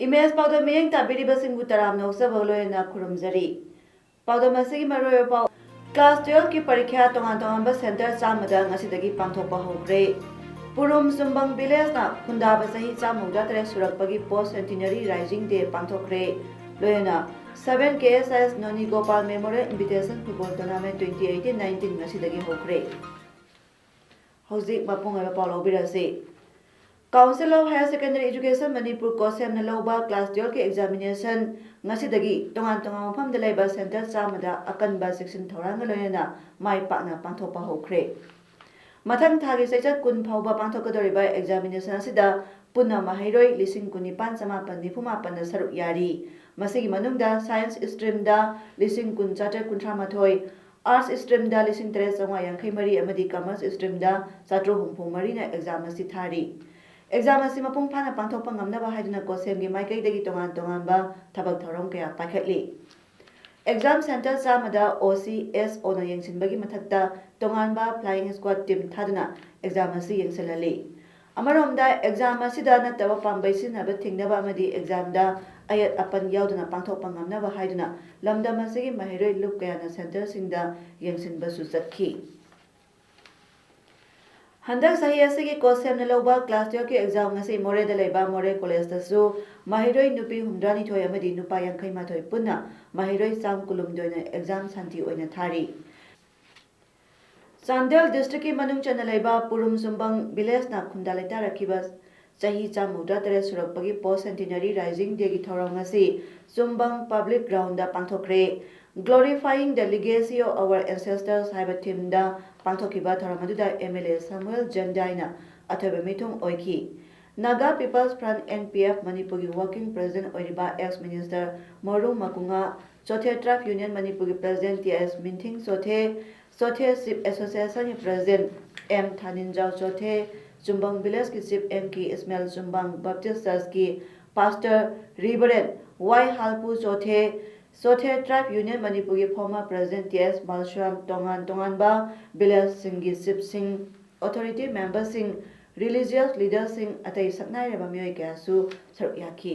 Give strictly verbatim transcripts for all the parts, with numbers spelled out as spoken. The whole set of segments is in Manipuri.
ꯏꯃꯦꯖ ꯄꯥꯎꯗꯝ ꯃꯤꯠꯌꯦꯡ ꯇꯥꯕꯤꯔꯤꯕꯁꯤꯡꯕꯨ ꯇꯔꯥꯝꯅ ꯑꯣꯛꯆꯕꯒ ꯂꯣꯏꯅꯅ ꯈꯨꯔꯨꯝꯖꯔꯤ꯫ ꯄꯥꯎꯗꯝ ꯑꯁꯤꯒꯤ ꯃꯔꯨꯑꯣꯏꯕ ꯄꯥꯎ: ꯀ꯭ꯂꯥꯁ ꯇꯨꯌꯦꯜꯐꯀꯤ ꯄꯔꯤꯈ꯭ꯌꯥ ꯇꯣꯉꯥꯟ ꯇꯣꯉꯥꯟꯕ ꯁꯦꯟꯇꯔ ꯆꯥꯝꯃꯗ ꯉꯁꯤꯗꯒꯤ ꯄꯥꯡꯊꯣꯛꯄ ꯍꯧꯈ꯭ꯔꯦ꯫ ꯄꯨꯔꯨꯝ ꯆꯨꯝꯕꯪ ꯚꯤꯂꯦꯖꯅ ꯈꯨꯟꯗꯥꯕ ꯆꯍꯤ ꯆꯥꯝꯃ ꯍꯨꯝꯗ꯭ꯔꯥ ꯇꯔꯦꯠ ꯁꯨꯔꯛꯄꯒꯤ ꯄꯣꯁ ꯁꯦꯟꯇꯤꯅꯔꯤ ꯔꯥꯏꯖꯤꯡ ꯗꯦ ꯄꯥꯡꯊꯣꯛꯈ꯭ꯔꯦ꯫ ꯂꯣꯏꯅꯅ seven K S S Noni Gopal Memorial Invitation Football Tournament twenty eighteen nineteen ꯉꯁꯤꯗꯒꯤ ꯍꯧꯈ꯭ꯔꯦ꯫ ꯍꯧꯖꯤꯛ ꯃꯄꯨꯡ ꯑꯣꯏꯕ ꯄꯥꯎ ꯂꯧꯕꯤꯔꯁꯤ꯫ Council of Higher Secondary Education Manipur, ꯀꯣꯁꯦꯝꯅ ꯂꯧꯕ ꯀ꯭ꯂꯥꯁ ꯇꯨꯌꯦꯜꯐꯀꯤ ꯑꯦꯛꯖꯥꯃꯤꯅꯦꯁꯟ ꯉꯁꯤꯗꯒꯤ ꯇꯣꯉꯥꯟ ꯇꯣꯉꯥꯟꯕ ꯃꯐꯝꯗ ꯂꯩꯕ ꯁꯦꯟꯇꯔ ꯆꯥꯝꯃꯗ ꯑꯀꯟꯕ ꯆꯦꯛꯁꯤꯟ ꯊꯧꯔꯥꯡꯒ ꯂꯣꯏꯅꯅ ꯃꯥꯏ ꯄꯥꯛꯅ ꯄꯥꯡꯊꯣꯛꯄ ꯍꯧꯈ꯭ꯔꯦ꯫ ꯃꯊꯪ ꯊꯥꯒꯤ ꯆꯩꯆꯠ ꯀꯨꯟ ꯐꯥꯎꯕ ꯄꯥꯡꯊꯣꯛꯀꯗꯧꯔꯤꯕ ꯑꯦꯛꯖꯥꯃꯤꯅꯦꯁꯟ ꯑꯁꯤꯗ ꯄꯨꯟꯅ ꯃꯍꯩꯔꯣꯏ ꯂꯤꯁꯤꯡ ꯀꯨꯟꯅꯤꯄꯥꯟ ꯆꯃꯥꯄꯟ ꯅꯤꯐꯨ ꯃꯥꯄꯟꯅ ꯁꯔꯨꯛ ꯌꯥꯔꯤ꯫ ꯃꯁꯤꯒꯤ ꯃꯅꯨꯡꯗ ꯁꯥꯏꯟꯁ ꯁ꯭ꯇ꯭ꯔꯤꯝꯗ ꯂꯤꯁꯤꯡ ꯀꯨꯟ ꯆꯥꯇ꯭ꯔꯦꯠ ꯀꯨꯟꯊ꯭ꯔꯥ ꯃꯥꯊꯣꯏ, ꯑꯥꯔꯠꯁ ꯁ꯭ꯇ꯭ꯔꯤꯝꯗ ꯂꯤꯁꯤꯡ ꯇꯔꯦꯠ ꯆꯥꯝꯃꯉꯥ ꯌꯥꯡꯈꯩ ꯃꯔꯤ ꯑꯃꯗꯤ ꯀꯃꯔꯁ ꯁ꯭ꯇ꯭ꯔꯤꯝꯗ ꯆꯥꯇ꯭ꯔꯨꯛ ꯍꯨꯝꯐꯨ ꯃꯔꯤꯅ ꯑꯦꯛꯖꯥꯝ ꯑꯁꯤ ꯊꯥꯔꯤ꯫ ꯑꯦꯛꯖꯥꯝ ꯑꯁꯤ ꯃꯄꯨꯡ ꯐꯥꯅ ꯄꯥꯡꯊꯣꯛꯄ ꯉꯝꯅꯕ ꯍꯥꯏꯗꯨꯅ ꯀꯣꯁꯦꯝꯒꯤ ꯃꯥꯏꯀꯩꯗꯒꯤ ꯇꯣꯉꯥꯟ ꯇꯣꯉꯥꯟꯕ ꯊꯕꯛ ꯊꯧꯔꯝ ꯀꯌꯥ ꯄꯥꯏꯈꯠꯂꯤ꯫ ꯑꯦꯛꯖꯥꯝ ꯁꯦꯟꯇꯔ ꯆꯥꯝꯃꯗ ꯑꯣ ꯁꯤ ꯑꯦꯁ ꯑꯣꯅ ꯌꯦꯡꯁꯤꯟꯕꯒꯤ ꯃꯊꯛꯇ ꯇꯣꯉꯥꯟꯕ ꯐ꯭ꯂꯥꯏꯌꯤꯡ ꯁ꯭ꯀ꯭ꯋꯥꯗ ꯇꯤꯝ ꯊꯥꯗꯨꯅ ꯑꯦꯛꯖꯥꯝ ꯑꯁꯤ ꯌꯦꯡꯁꯤꯜꯍꯜꯂꯤ꯫ ꯑꯃꯔꯣꯝꯗ ꯑꯦꯛꯖꯥꯝ ꯑꯁꯤꯗ ꯅꯠꯇꯕ ꯄꯥꯝꯕꯩ ꯁꯤꯖꯤꯟꯅꯕ ꯊꯤꯡꯅꯕ ꯑꯃꯗꯤ ꯑꯦꯛꯖꯥꯝꯗ ꯑꯌꯦꯠ ꯑꯄꯟ ꯌꯥꯎꯗꯅ ꯄꯥꯡꯊꯣꯛꯄ ꯉꯝꯅꯕ ꯍꯥꯏꯗꯨꯅ ꯂꯝꯗꯝ ꯑꯁꯤꯒꯤ ꯃꯍꯩꯔꯣꯏ ꯂꯨꯞ ꯀꯌꯥꯅ ꯁꯦꯟꯇꯔꯁꯤꯡꯗ ꯌꯦꯡꯁꯤꯟꯕꯁꯨ ꯆꯠꯈꯤ꯫ ꯍꯟꯗꯛ ꯆꯍꯤ ꯑꯁꯤꯒꯤ ꯀꯣꯁꯦꯝꯅ ꯂꯧꯕ ꯀ꯭ꯂꯥꯁ ꯇꯨꯌꯦꯜꯐꯀꯤ ꯑꯦꯛꯖꯥꯝ ꯉꯁꯤ ꯃꯣꯔꯦꯗ ꯂꯩꯕ ꯃꯣꯔꯦ ꯀꯣꯂꯦꯖꯇꯁꯨ ꯃꯍꯩꯔꯣꯏ ꯅꯨꯄꯤ ꯍꯨꯝꯗ꯭ꯔꯥꯅꯤꯊꯣꯏ ꯑꯃꯗꯤ ꯅꯨꯄꯥ ꯌꯥꯡꯈꯩ ꯃꯥꯊꯣꯏ ꯄꯨꯟꯅ ꯃꯍꯩꯔꯣꯏ ꯆꯥꯝ ꯀꯨꯟꯍꯨꯝꯗꯣꯏꯅ ꯑꯦꯛꯖꯥꯝ ꯁꯥꯟꯇꯤ ꯑꯣꯏꯅ ꯊꯥꯔꯤ꯫ ꯆꯥꯟꯗꯦꯜ ꯗꯤꯁꯇ꯭ꯔꯤꯛꯀꯤ ꯃꯅꯨꯡ ꯆꯟꯅ ꯂꯩꯕ ꯄꯨꯔꯨꯝ ꯆꯨꯝꯕꯪ ꯚꯤꯂꯦꯖꯅ ꯈꯨꯟꯗꯥ ꯂꯩꯇꯥꯔꯛꯈꯤꯕ ꯆꯍꯤ ꯆꯥꯝꯃ ꯍꯨꯝꯗ꯭ꯔꯥ ꯇꯔꯦꯠ ꯁꯨꯔꯛꯄꯒꯤ ꯄꯣꯁ ꯁꯦꯟꯇꯤꯅꯔꯤ ꯔꯥꯏꯖꯤꯡ ꯗꯦꯒꯤ ꯊꯧꯔꯝ ꯉꯁꯤ ꯆꯨꯝꯕꯪ ꯄꯕ꯭ꯂꯤꯛ ꯒ꯭ꯔꯥꯎꯟꯗ ꯄꯥꯡꯊꯣꯛꯈ꯭ꯔꯦ꯫ Glorifying the Legacy of Our Ancestors ꯍꯥꯏꯕ ꯊꯤꯝꯗ ꯄꯥꯡꯊꯣꯛꯈꯤꯕ ꯊꯧꯔꯝ ꯑꯗꯨꯗ ꯑꯦꯝ ꯑꯦꯜ ꯑꯦ ꯁꯥꯃꯨꯑꯦꯜ ꯖꯦꯟꯗꯥꯏꯅ ꯑꯊꯣꯏꯕ ꯃꯤꯊꯨꯡ ꯑꯣꯏꯈꯤ꯫ Naga People's Front, N P F, ꯃꯅꯤꯄꯨꯔꯒꯤ working president ꯑꯣꯏꯔꯤꯕ ex minister Morung Makunga, Chothe Tribe Union ꯃꯅꯤꯄꯨꯔꯒꯤ president T S Minthing Chothe, Chothe Chief Association ꯒꯤ president M Thaninjao Chothe, Chumbang village ꯀꯤ chief M K Ishmael, Chumbang Baptist Church ꯀꯤ pastor Reverend Y Halpu Chothe, Chothe Tribe Union ꯃꯅꯤꯄꯨꯔꯒꯤ former president T S ꯃꯥꯜꯁꯨꯔꯥꯝ, ꯇꯣꯉꯥꯟ ꯇꯣꯉꯥꯟꯕ village ꯁꯤꯡꯒꯤ chief ꯁꯤꯡ, authority member ꯁꯤꯡ, religious leader ꯁꯤꯡ, ꯑꯇꯩ ꯁꯛꯅꯥꯏꯔꯕ ꯃꯤꯑꯣꯏ ꯀꯌꯥꯁꯨ ꯁꯔꯨꯛ ꯌꯥꯈꯤ꯫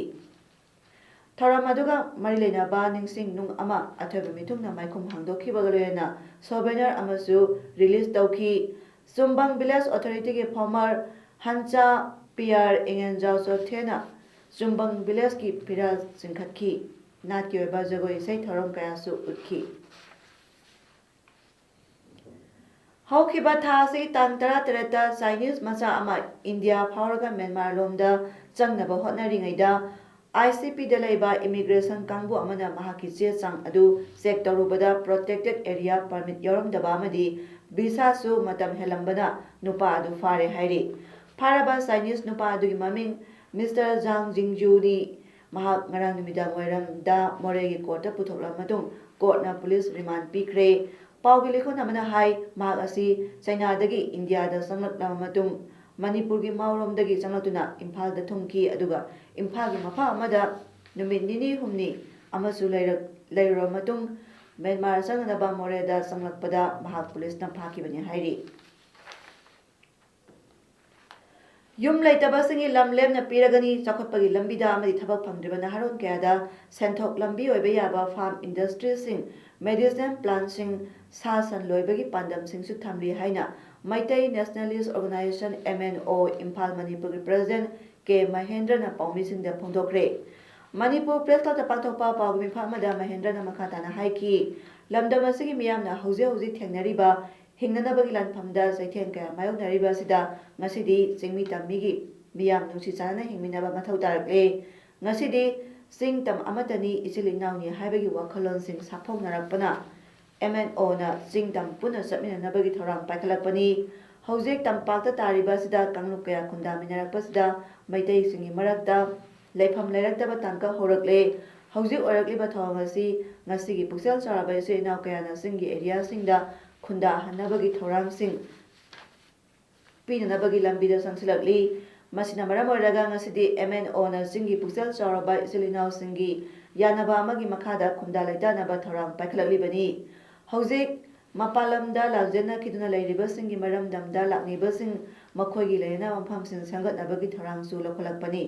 ꯊꯧꯔꯝ ꯑꯗꯨꯒ ꯃꯔꯤ ꯂꯩꯅꯕ ꯅꯤꯡꯁꯤꯡ ꯅꯨꯡ ꯑꯃ ꯑꯊꯣꯏꯕ ꯃꯤꯊꯨꯡꯅ ꯃꯥꯏꯈꯨꯝ ꯍꯥꯡꯗꯣꯛꯈꯤꯕꯒ ꯂꯣꯏꯅꯅ souvenir ꯑꯃꯁꯨ release ꯇꯧꯈꯤ꯫ ꯆꯨꯝꯕꯪ village authority ꯒꯤ former ꯍꯟꯆꯥ P R ꯏꯉꯦꯟꯖꯥꯎ ꯆꯣꯊꯦꯅ ꯆꯨꯝꯕꯪ village ꯀꯤ ꯐꯤꯔꯥꯜ ꯆꯤꯡꯈꯠꯈꯤ꯫ ꯅꯥꯠꯀꯤ ꯑꯣꯏꯕ ꯖꯒꯣꯏ ꯏꯁꯩ ꯊꯧꯔꯝ ꯀꯌꯥꯁꯨ ꯎꯠꯈꯤ꯫ ꯍꯧꯈꯤꯕ ꯊꯥ ꯑꯁꯤꯒꯤ ꯇꯥꯡ ꯇꯔꯥꯇꯔꯦꯠꯇ Chinese ꯃꯆꯥ ꯑꯃ ꯏꯟꯗꯤꯌꯥ ꯐꯥꯎꯔꯒ ꯃ꯭ꯌꯥꯟꯃꯥꯔ ꯂꯣꯝꯗ ꯆꯪꯅꯕ ꯍꯣꯠꯅꯔꯤꯉꯩꯗ, I C P ꯗ ꯂꯩꯕ immigration ꯀꯥꯡꯕꯨ ꯑꯃꯅ ꯃꯍꯥꯛꯀꯤ ꯆꯦ ꯆꯥꯡ ꯑꯗꯨ check ꯇꯧꯔꯨꯕꯗ protected area permit ꯌꯥꯎꯔꯝꯗꯕ ꯑꯃꯗꯤ visa ꯁꯨ ꯃꯇꯝ ꯍꯦꯜꯂꯝꯕꯅ ꯅꯨꯄꯥ ꯑꯗꯨ ꯐꯥꯔꯦ ꯍꯥꯏꯔꯤ꯫ ꯐꯥꯔꯕ Chinese ꯅꯨꯄꯥ ꯑꯗꯨꯒꯤ ꯃꯃꯤꯡ Mister Zhang Jingyu ꯅꯤ꯫ ꯃꯍꯥꯛ ꯉꯔꯥꯡ ꯅꯨꯃꯤꯗꯥꯡ ꯋꯥꯏꯔꯝꯗ ꯃꯣꯔꯦꯒꯤ court ꯇ ꯄꯨꯊꯣꯛꯂꯕ ꯃꯇꯨꯡ court ꯅ police remand ꯄꯤꯈ꯭ꯔꯦ꯫ ꯄꯥꯎꯒꯤ ꯂꯤꯈꯨꯟ ꯑꯃꯅ ꯍꯥꯏ, ꯃꯍꯥꯛ ꯑꯁꯤ ꯆꯩꯅꯥꯗꯒꯤ ꯏꯟꯗꯤꯌꯥꯗ ꯆꯪꯂꯛꯂꯕ ꯃꯇꯨꯡ ꯃꯅꯤꯄꯨꯔꯒꯤ ꯃꯥꯎꯔꯣꯝꯗꯒꯤ ꯆꯪꯂꯛꯇꯨꯅ ꯏꯝꯐꯥꯜꯗ ꯊꯨꯡꯈꯤ, ꯑꯗꯨꯒ ꯏꯝꯐꯥꯜꯒꯤ ꯃꯐꯝ ꯑꯃꯗ ꯅꯨꯃꯤꯠ ꯅꯤꯅꯤ ꯍꯨꯝꯅꯤ ꯑꯃꯁꯨ ꯂꯩꯔꯛ-, ꯂꯩꯔꯨꯔꯕ ꯃꯇꯨꯡ ꯃ꯭ꯌꯥꯟꯃꯥꯔ ꯆꯪꯅꯅꯕ ꯃꯣꯔꯦꯗ ꯆꯪꯂꯛꯄꯗ ꯃꯍꯥꯛ police ꯅ ꯐꯥꯈꯤꯕꯅꯤ ꯍꯥꯏꯔꯤ꯫ ꯌꯨꯝ ꯂꯩꯇꯕꯁꯤꯡꯒꯤ ꯂꯝ ꯂꯦꯝꯅ ꯄꯤꯔꯒꯅꯤ, ꯆꯥꯎꯈꯠꯄꯒꯤ ꯂꯝꯕꯤꯗ ꯑꯃꯗꯤ ꯊꯕꯛ ꯐꯪꯗ꯭ꯔꯤꯕ ꯅꯍꯥꯔꯣꯜ ꯀꯌꯥꯗ ꯁꯦꯟꯊꯣꯛ ꯂꯝꯕꯤ ꯑꯣꯏꯕ ꯌꯥꯕ farm industry ꯁꯤꯡ, medicinal plant ꯁꯤꯡ, ꯁꯥ ꯁꯟ ꯂꯣꯏꯕꯒꯤ ꯄꯥꯟꯗꯝꯁꯤꯡꯁꯨ ꯊꯝꯂꯤ ꯍꯥꯏꯅ Meitei Nationalist Organisation, M N O, Imphal ꯃꯅꯤꯄꯨꯔꯒꯤ president ꯀꯦ ꯃꯍꯦꯟꯗ꯭ꯔꯅ ꯄꯥꯎꯃꯤꯁꯤꯡꯗ ꯐꯣꯡꯗꯣꯛꯈ꯭ꯔꯦ꯫ ꯃꯅꯤꯄꯨꯔ Press Club ꯇ ꯄꯥꯡꯊꯣꯛꯄ ꯄꯥꯎꯒꯤ ꯃꯤꯐꯝ ꯑꯃꯗ ꯃꯍꯦꯟꯗ꯭ꯔꯅ ꯃꯈꯥ ꯇꯥꯅ ꯍꯥꯏꯈꯤ, ꯂꯝꯗꯝ ꯑꯁꯤꯒꯤ ꯃꯤꯌꯥꯝꯅ ꯍꯧꯖꯤꯛ ꯍꯧꯖꯤꯛ ꯊꯦꯡꯅꯔꯤꯕ ꯍꯤꯡꯅꯅꯕꯒꯤ ꯂꯥꯟꯐꯝꯗ ꯆꯩꯊꯦꯡ ꯀꯌꯥ ꯃꯥꯌꯣꯛꯅꯔꯤꯕ ꯑꯁꯤꯗ ꯉꯁꯤꯗꯤ ꯆꯤꯡꯃꯤ ꯇꯝꯃꯤꯒꯤ ꯃꯤꯌꯥꯝ ꯅꯨꯡꯁꯤ ꯆꯥꯟꯅꯅ ꯍꯤꯡꯃꯤꯟꯅꯕ ꯃꯊꯧ ꯇꯥꯔꯛꯂꯦ꯫ ꯉꯁꯤꯗꯤ ꯆꯤꯡ ꯇꯝ ꯑꯃꯠꯇꯅꯤ, ꯏꯆꯤꯜ ꯏꯅꯥꯎꯅꯤ ꯍꯥꯏꯕꯒꯤ ꯋꯥꯈꯜꯂꯣꯟꯁꯤꯡ ꯁꯥꯐꯣꯡꯅꯔꯛꯄꯅ M N O ꯅ ꯆꯤꯡ ꯇꯝ ꯄꯨꯟꯅ ꯆꯠꯃꯤꯟꯅꯅꯕꯒꯤ ꯊꯧꯔꯥꯡ ꯄꯥꯏꯈꯠꯂꯛꯄꯅꯤ꯫ ꯍꯧꯖꯤꯛ ꯇꯝꯄꯥꯛꯇ ꯇꯥꯔꯤꯕ ꯑꯁꯤꯗ ꯀꯥꯡꯂꯨꯞ ꯀꯌꯥ ꯈꯨꯟꯗꯥꯃꯤꯟꯅꯔꯛꯄꯁꯤꯗ ꯃꯩꯇꯩꯁꯤꯡꯒꯤ ꯃꯔꯛꯇ ꯂꯩꯐꯝ ꯂꯩꯔꯛꯇꯕ ꯇꯥꯡꯀꯛ ꯍꯧꯔꯛꯂꯦ꯫ ꯍꯧꯖꯤꯛ ꯑꯣꯏꯔꯛꯂꯤꯕ ꯊꯧꯑꯣꯡ ꯑꯁꯤ ꯉꯁꯤꯒꯤ ꯄꯨꯛꯆꯦꯜ ꯆꯥꯎꯔꯕ ꯏꯆꯤꯜ ꯏꯅꯥꯎ ꯀꯌꯥꯅ ꯆꯤꯡꯒꯤ ꯑꯦꯔꯤꯌꯥꯁꯤꯡꯗ ꯈꯨꯟꯗꯥꯍꯟꯅꯕꯒꯤ ꯊꯧꯔꯥꯡꯁꯤꯡ ꯄꯤꯅꯅꯕꯒꯤ ꯂꯝꯕꯤꯗ ꯆꯪꯁꯤꯜꯂꯛꯂꯤ꯫ ꯃꯁꯤꯅ ꯃꯔꯝ ꯑꯣꯏꯔꯒ ꯉꯁꯤꯗꯤ ꯑꯦꯝ ꯑꯦꯟ ꯑꯣꯅ ꯆꯤꯡꯒꯤ ꯄꯨꯛꯆꯦꯜ ꯆꯥꯎꯔꯕ ꯏꯆꯤꯜ ꯏꯅꯥꯎꯁꯤꯡꯒꯤ ꯌꯥꯅꯕ ꯑꯃꯒꯤ ꯃꯈꯥꯗ ꯈꯨꯟꯗꯥ ꯂꯩꯇꯥꯅꯕ ꯊꯧꯔꯥꯡ ꯄꯥꯏꯈꯠꯂꯛꯂꯤꯕꯅꯤ꯫ ꯍꯧꯖꯤꯛ ꯃꯄꯥꯟ ꯂꯝꯗ ꯂꯥꯟꯖꯦꯟꯅꯈꯤꯗꯨꯅ ꯂꯩꯔꯤꯕꯁꯤꯡꯒꯤ ꯃꯔꯝꯗꯝꯗ ꯂꯥꯛꯂꯤꯕꯁꯤꯡ ꯃꯈꯣꯏꯒꯤ ꯂꯩꯅꯅꯕ ꯃꯐꯝꯁꯤꯡ ꯁꯦꯝꯒꯠꯅꯕꯒꯤ ꯊꯧꯔꯥꯡꯁꯨ ꯂꯧꯈꯠꯂꯛꯄꯅꯤ꯫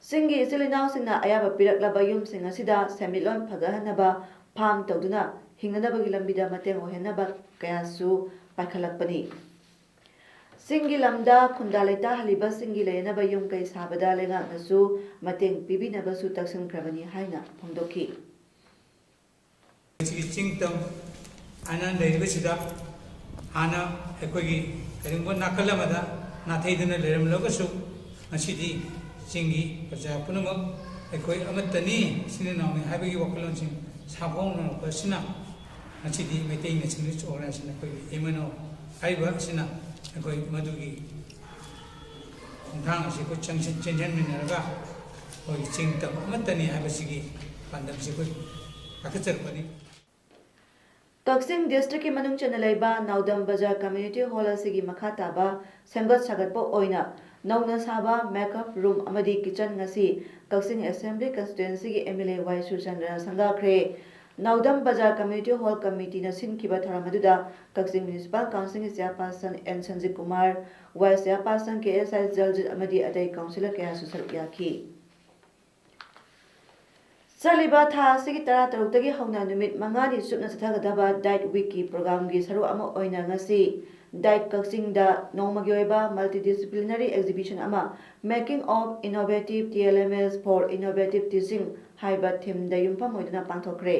ꯆꯤꯡꯒꯤ ꯏꯆꯤꯜ ꯏꯅꯥꯎꯁꯤꯡꯅ ꯑꯌꯥꯕ ꯄꯤꯔꯛꯂꯕ ꯌꯨꯝꯁꯤꯡ ꯑꯁꯤꯗ ꯁꯦꯟꯃꯤꯠꯂꯣꯟ ꯐꯒꯠꯍꯟꯅꯕ, ꯐꯥꯝ ꯇꯧꯗꯨꯅ ꯍꯤꯡꯅꯅꯕꯒꯤ ꯂꯝꯕꯤꯗ ꯃꯇꯦꯡ ꯑꯣꯏꯍꯟꯅꯕ ꯀꯌꯥꯁꯨ ꯄꯥꯏꯈꯠꯂꯛꯄꯅꯤ꯫ ꯆꯤꯡꯒꯤ ꯂꯝꯗ ꯈꯨꯟꯗꯥ ꯂꯩꯇꯥꯍꯜꯂꯤꯕꯁꯤꯡꯒꯤ ꯂꯩꯅꯅꯕ ꯌꯨꯝ ꯀꯩ ꯁꯥꯕꯗ ꯂꯩꯉꯥꯛꯅꯁꯨ ꯃꯇꯦꯡ ꯄꯤꯕꯤꯅꯕꯁꯨ ꯇꯛꯁꯤꯟꯈ꯭ꯔꯕꯅꯤ ꯍꯥꯏꯅ ꯐꯣꯡꯗꯣꯛꯈꯤ꯫ ꯁꯤꯒꯤ ꯆꯤꯡ ꯇꯝ ꯍꯥꯏꯅ ꯂꯩꯔꯤꯕꯁꯤꯗ ꯍꯥꯟꯅ ꯑꯩꯈꯣꯏꯒꯤ ꯀꯔꯤꯒꯨꯝꯕ ꯅꯥꯀꯜ ꯑꯃꯗ ꯅꯥꯊꯩꯗꯨꯅ ꯂꯩꯔꯝꯂꯒꯁꯨ, ꯉꯁꯤꯗꯤ ꯆꯤꯡꯒꯤ ꯄ꯭ꯔꯖꯥ ꯄꯨꯝꯅꯃꯛ ꯑꯩꯈꯣꯏ ꯑꯃꯠꯇꯅꯤ, ꯏꯆꯤꯜ ꯏꯅꯥꯎꯅꯤ ꯍꯥꯏꯕꯒꯤ ꯋꯥꯈꯜꯂꯣꯟꯁꯤꯡ ꯁꯥꯐꯣꯡꯅꯔꯛꯄ ꯑꯁꯤꯅ ꯉꯁꯤꯗꯤ ꯃꯩꯇꯩ ꯅꯦꯁꯅꯦꯂꯤꯁ ꯑꯣꯔꯒꯅꯥꯏꯖꯦꯁꯟ, ꯑꯩꯈꯣꯏꯒꯤ ꯑꯦꯝ ꯑꯦꯟ ꯑꯣ ꯍꯥꯏꯔꯤꯕ ꯑꯁꯤꯅ ꯑꯩꯈꯣꯏ ꯃꯗꯨꯒꯤ ꯈꯣꯡꯊꯥꯡ ꯑꯁꯤ ꯑꯩꯈꯣꯏ ꯆꯪꯁꯤꯟ-, ꯆꯦꯟꯁꯤꯟꯃꯤꯟꯅꯔꯒ ꯑꯩꯈꯣꯏꯒꯤ ꯆꯤꯡ ꯇꯝ ꯑꯃꯠꯇꯅꯤ ꯍꯥꯏꯕꯁꯤꯒꯤ ꯄꯥꯟꯗꯝꯁꯤ ꯑꯩꯈꯣꯏ ꯄꯥꯏꯈꯠꯆꯔꯛꯄꯅꯤ꯫ ꯀꯛꯆꯤꯡ ꯗꯤꯁꯇ꯭ꯔꯤꯛꯀꯤ ꯃꯅꯨꯡ ꯆꯟꯅ ꯂꯩꯕ ꯅꯥꯎꯗꯝ ꯕꯖꯥꯔ ꯀꯝꯃ꯭ꯌꯨꯅꯤꯇꯤ ꯍꯣꯜ ꯑꯁꯤꯒꯤ ꯃꯈꯥ ꯇꯥꯕ ꯁꯦꯝꯒꯠ ꯁꯥꯒꯠꯄ ꯑꯣꯏꯅ ꯅꯧꯅ ꯁꯥꯕ ꯃꯦꯀꯞ ꯔꯨꯝ ꯑꯃꯗꯤ ꯀꯤꯆꯟ ꯉꯁꯤ ꯀꯛꯆꯤꯡ ꯑꯦꯁꯦꯝꯕ꯭ꯂꯤ ꯀꯟꯁꯇꯤꯇ꯭ꯋꯦꯟꯁꯤꯒꯤ ꯑꯦꯝ ꯑꯦꯜ ꯑꯦ ꯋꯥꯏ ꯁꯨꯔꯆꯟꯗ꯭ꯔꯅ ꯁꯪꯒꯥꯈ꯭ꯔꯦ꯫ ꯅꯥꯎꯗꯝ ꯕꯖꯥꯔ ꯀꯝꯃ꯭ꯌꯨꯅꯤꯇꯤ ꯍꯣꯜ ꯀꯝꯃꯤꯇꯤꯅ ꯁꯤꯟꯈꯤꯕ ꯊꯧꯔꯝ ꯑꯗꯨꯗ ꯀꯛꯆꯤꯡ ꯃ꯭ꯌꯨꯅꯤꯁꯤꯄꯥꯜ ꯀꯥꯎꯟꯁꯤꯜꯒꯤ ꯆꯤꯌꯥꯔꯄꯥꯔꯁꯟ ꯑꯦꯟ ꯁꯟꯖꯤꯠ ꯀꯨꯃꯥꯔ, ꯋꯥꯏꯁ ꯆꯤꯌꯥꯔꯄꯥꯔꯁꯟ ꯀꯦ ꯑꯦꯁ ꯑꯥꯏ ꯖꯜꯖꯤꯠ ꯑꯃꯗꯤ ꯑꯇꯩ ꯀꯥꯎꯟꯁꯤꯂꯔ ꯀꯌꯥꯁꯨ ꯁꯔꯨꯛ ꯌꯥꯈꯤ꯫ ꯆꯠꯂꯤꯕ ꯊꯥ ꯑꯁꯤꯒꯤ ꯇꯔꯥꯇꯔꯨꯛꯇꯒꯤ ꯍꯧꯅ ꯅꯨꯃꯤꯠ ꯃꯉꯥꯅꯤ ꯆꯨꯞꯅ ꯆꯠꯊꯒꯗꯕ ꯗꯥꯏꯠ ꯋꯤꯛꯀꯤ ꯄ꯭ꯔꯣꯒ꯭ꯔꯥꯝꯒꯤ ꯁꯔꯨꯛ ꯑꯃ ꯑꯣꯏꯅ ꯉꯁꯤ ꯗꯥꯏꯠ ꯀꯛꯆꯤꯡꯗ ꯅꯣꯡꯃꯒꯤ ꯑꯣꯏꯕ multidisciplinary exhibition ꯑꯃ Making of Innovative T L M S for Innovative Teaching ꯍꯥꯏꯕ ꯊꯤꯝꯗ ꯌꯨꯝꯐꯝ ꯑꯣꯏꯗꯨꯅ ꯄꯥꯡꯊꯣꯛꯈ꯭ꯔꯦ꯫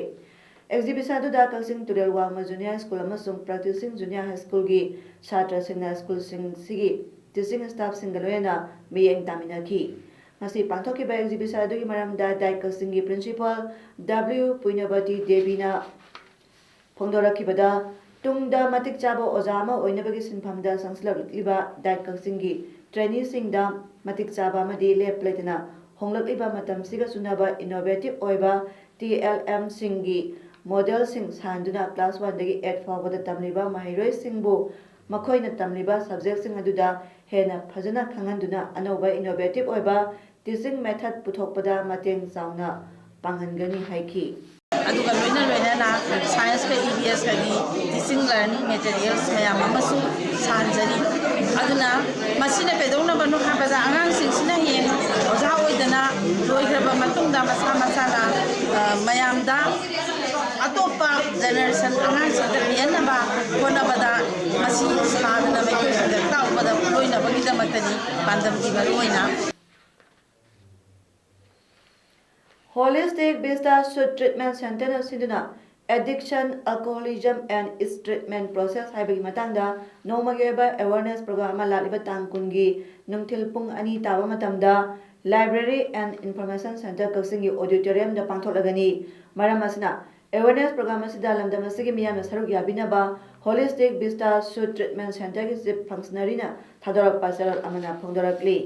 ꯑꯦꯛꯖꯤꯕꯤꯁꯟ ꯑꯗꯨꯗ ꯀꯛꯆꯤꯡ ꯇꯨꯔꯦꯜ ꯋꯥꯡꯃ ꯖꯨꯅꯤꯌꯔ ꯁ꯭ꯀꯨꯜ ꯑꯃꯁꯨꯡ ꯄ꯭ꯔꯥꯛꯇꯤꯁꯤꯡ ꯖꯨꯅꯤꯌꯔ ꯍꯥꯏ ꯁ꯭ꯀꯨꯜꯒꯤ ꯁꯥꯇ꯭ꯔꯁꯤꯡꯅ ꯁ꯭ꯀꯨꯜꯁꯤꯡꯁꯤꯒꯤ ꯇꯤꯆꯤꯡ ꯁ꯭ꯇꯥꯐꯁꯤꯡꯒ ꯂꯣꯏꯅꯅ ꯃꯤꯠꯌꯦꯡ ꯇꯥꯃꯤꯟꯅꯈꯤ꯫ ꯉꯁꯤ ꯄꯥꯡꯊꯣꯛꯈꯤꯕ ꯑꯦꯛꯖꯤꯕꯤꯁꯟ ꯑꯗꯨꯒꯤ ꯃꯔꯝꯗ ꯗꯥꯏꯠ ꯀꯛꯆꯤꯡꯒꯤ ꯄ꯭ꯔꯤꯟꯁꯤꯄꯥꯜ ꯗꯕ꯭ꯂꯤꯎ ꯄꯨꯏꯅꯕꯇꯤ ꯗꯦꯕꯤꯅ ꯐꯣꯡꯗꯣꯔꯛꯈꯤꯕꯗ, ꯇꯨꯡꯗ ꯃꯇꯤꯛ ꯆꯥꯕ ꯑꯣꯖꯥ ꯑꯃ ꯑꯣꯏꯅꯕꯒꯤ ꯁꯤꯟꯐꯝꯗ ꯆꯪꯁꯤꯜꯂꯛꯂꯤꯕ ꯗꯥꯏꯠ ꯀꯛꯆꯤꯡꯒꯤ ꯇ꯭ꯔꯦꯅꯤꯁꯤꯡꯗ ꯃꯇꯤꯛ ꯆꯥꯕ ꯑꯃꯗꯤ ꯂꯦꯞꯄ ꯂꯩꯇꯅ ꯍꯣꯡꯂꯛꯂꯤꯕ ꯃꯇꯝꯁꯤꯒ ꯆꯨꯅꯕ ꯏꯅꯣꯚꯦꯇꯤꯚ ꯑꯣꯏꯕ ꯇꯤ ꯑꯦꯜ ꯑꯦꯝꯁꯤꯡꯒꯤ ꯃꯣꯗꯦꯜꯁꯤꯡ ꯁꯥꯍꯟꯗꯨꯅ ꯀ꯭ꯂꯥꯁ ꯋꯥꯟꯗꯒꯤ ꯑꯦꯠ ꯐꯥꯎꯕꯗ ꯇꯝꯂꯤꯕ ꯃꯍꯩꯔꯣꯏꯁꯤꯡꯕꯨ ꯃꯈꯣꯏꯅ ꯇꯝꯂꯤꯕ ꯁꯕꯖꯦꯛꯁꯤꯡ ꯑꯗꯨꯗ ꯍꯦꯟꯅ ꯐꯖꯅ ꯈꯪꯍꯟꯗꯨꯅ ꯑꯅꯧꯕ ꯏꯅꯣꯚꯦꯇꯤꯚ ꯑꯣꯏꯕ ꯇꯤꯆꯤꯡ ꯃꯦꯊꯗ ꯄꯨꯊꯣꯛꯄꯗ ꯃꯇꯦꯡ ꯆꯥꯎꯅ ꯄꯥꯡꯍꯟꯒꯅꯤ ꯍꯥꯏꯈꯤ꯫ ꯑꯗꯨꯒ ꯂꯣꯏꯅ ꯂꯣꯏꯅꯅ ꯁꯥꯏꯟꯁꯀ ꯏ ꯚꯤ ꯑꯦꯁꯀꯒꯤ ꯇꯤꯆꯤꯡ ꯂꯔꯅꯤꯡ ꯃꯦꯇꯔꯤꯌꯦꯜꯁ ꯃꯌꯥꯝ ꯑꯃꯁꯨ ꯁꯥꯍꯟꯖꯔꯤ꯫ ꯑꯗꯨꯅ ꯃꯁꯤꯅ ꯀꯩꯗꯧꯅꯕꯅꯣ ꯍꯥꯏꯕꯗ ꯑꯉꯥꯡꯁꯤꯡꯁꯤꯅ ꯍꯌꯦꯡ ꯑꯣꯖꯥ ꯑꯣꯏꯗꯅ ꯂꯣꯏꯈ꯭ꯔꯕ ꯃꯇꯨꯡꯗ ꯃꯁꯥ ꯃꯁꯥꯅ, ꯑ, ꯃꯌꯥꯝꯗ ꯑꯇꯣꯞꯄ ꯖꯦꯅꯦꯔꯦꯁꯟ ꯑꯉꯥꯡꯁꯤꯡꯗ ꯄꯤꯍꯟꯅꯕ ꯍꯣꯠꯅꯕꯗ ꯃꯁꯤ ꯁꯥꯗꯅ ꯃꯩꯈꯣꯏꯁꯤꯡꯗ ꯇꯥꯛꯄꯗ ꯂꯣꯏꯅꯕꯒꯤꯗꯃꯛꯇꯅꯤ ꯄꯥꯟꯗꯝꯒꯤ ꯃꯔꯨꯑꯣꯏꯅ꯫ Holistic Vista Shoot Treatment Centerꯅ ꯁꯤꯟꯗꯨꯅ Addiction, Alcoholism and Its Treatment Process ꯍꯥꯏꯕꯒꯤ ꯃꯇꯥꯡꯗ ꯅꯣꯡꯃꯒꯤ ꯑꯣꯏꯕ ꯑꯦꯋꯥꯔꯅꯦꯁ ꯄ꯭ꯔꯣꯒ꯭ꯔꯥꯝ ꯑꯃ ꯂꯥꯛꯂꯤꯕ ꯇꯥꯡ ꯀꯨꯟꯒꯤ ꯅꯨꯡꯊꯤꯜ ꯄꯨꯡ ꯑꯅꯤ ꯇꯥꯕ ꯃꯇꯝꯗ Library and Information Center ꯀꯛꯆꯤꯡꯒꯤ ꯑꯣꯗꯤꯇꯣꯔꯤꯌꯝꯗ ꯄꯥꯡꯊꯣꯛꯂꯒꯅꯤ꯫ ꯃꯔꯝ ꯑꯁꯤꯅ, ꯑꯦꯋꯥꯔꯅꯦꯁ ꯄ꯭ꯔꯣꯒ꯭ꯔꯥꯝ ꯑꯁꯤꯗ ꯂꯝꯗꯝ ꯑꯁꯤꯒꯤ ꯃꯤꯌꯥꯝꯅ ꯁꯔꯨꯛ ꯌꯥꯕꯤꯅꯕ Holistic Vista Shoot Treatment Centerꯒꯤ ꯆꯤꯐ ꯐꯪꯁꯅꯔꯤꯅ ꯊꯥꯗꯣꯔꯛꯄ ꯆꯦꯔꯣꯜ ꯑꯃꯅ ꯐꯣꯡꯗꯣꯔꯛꯂꯤ꯫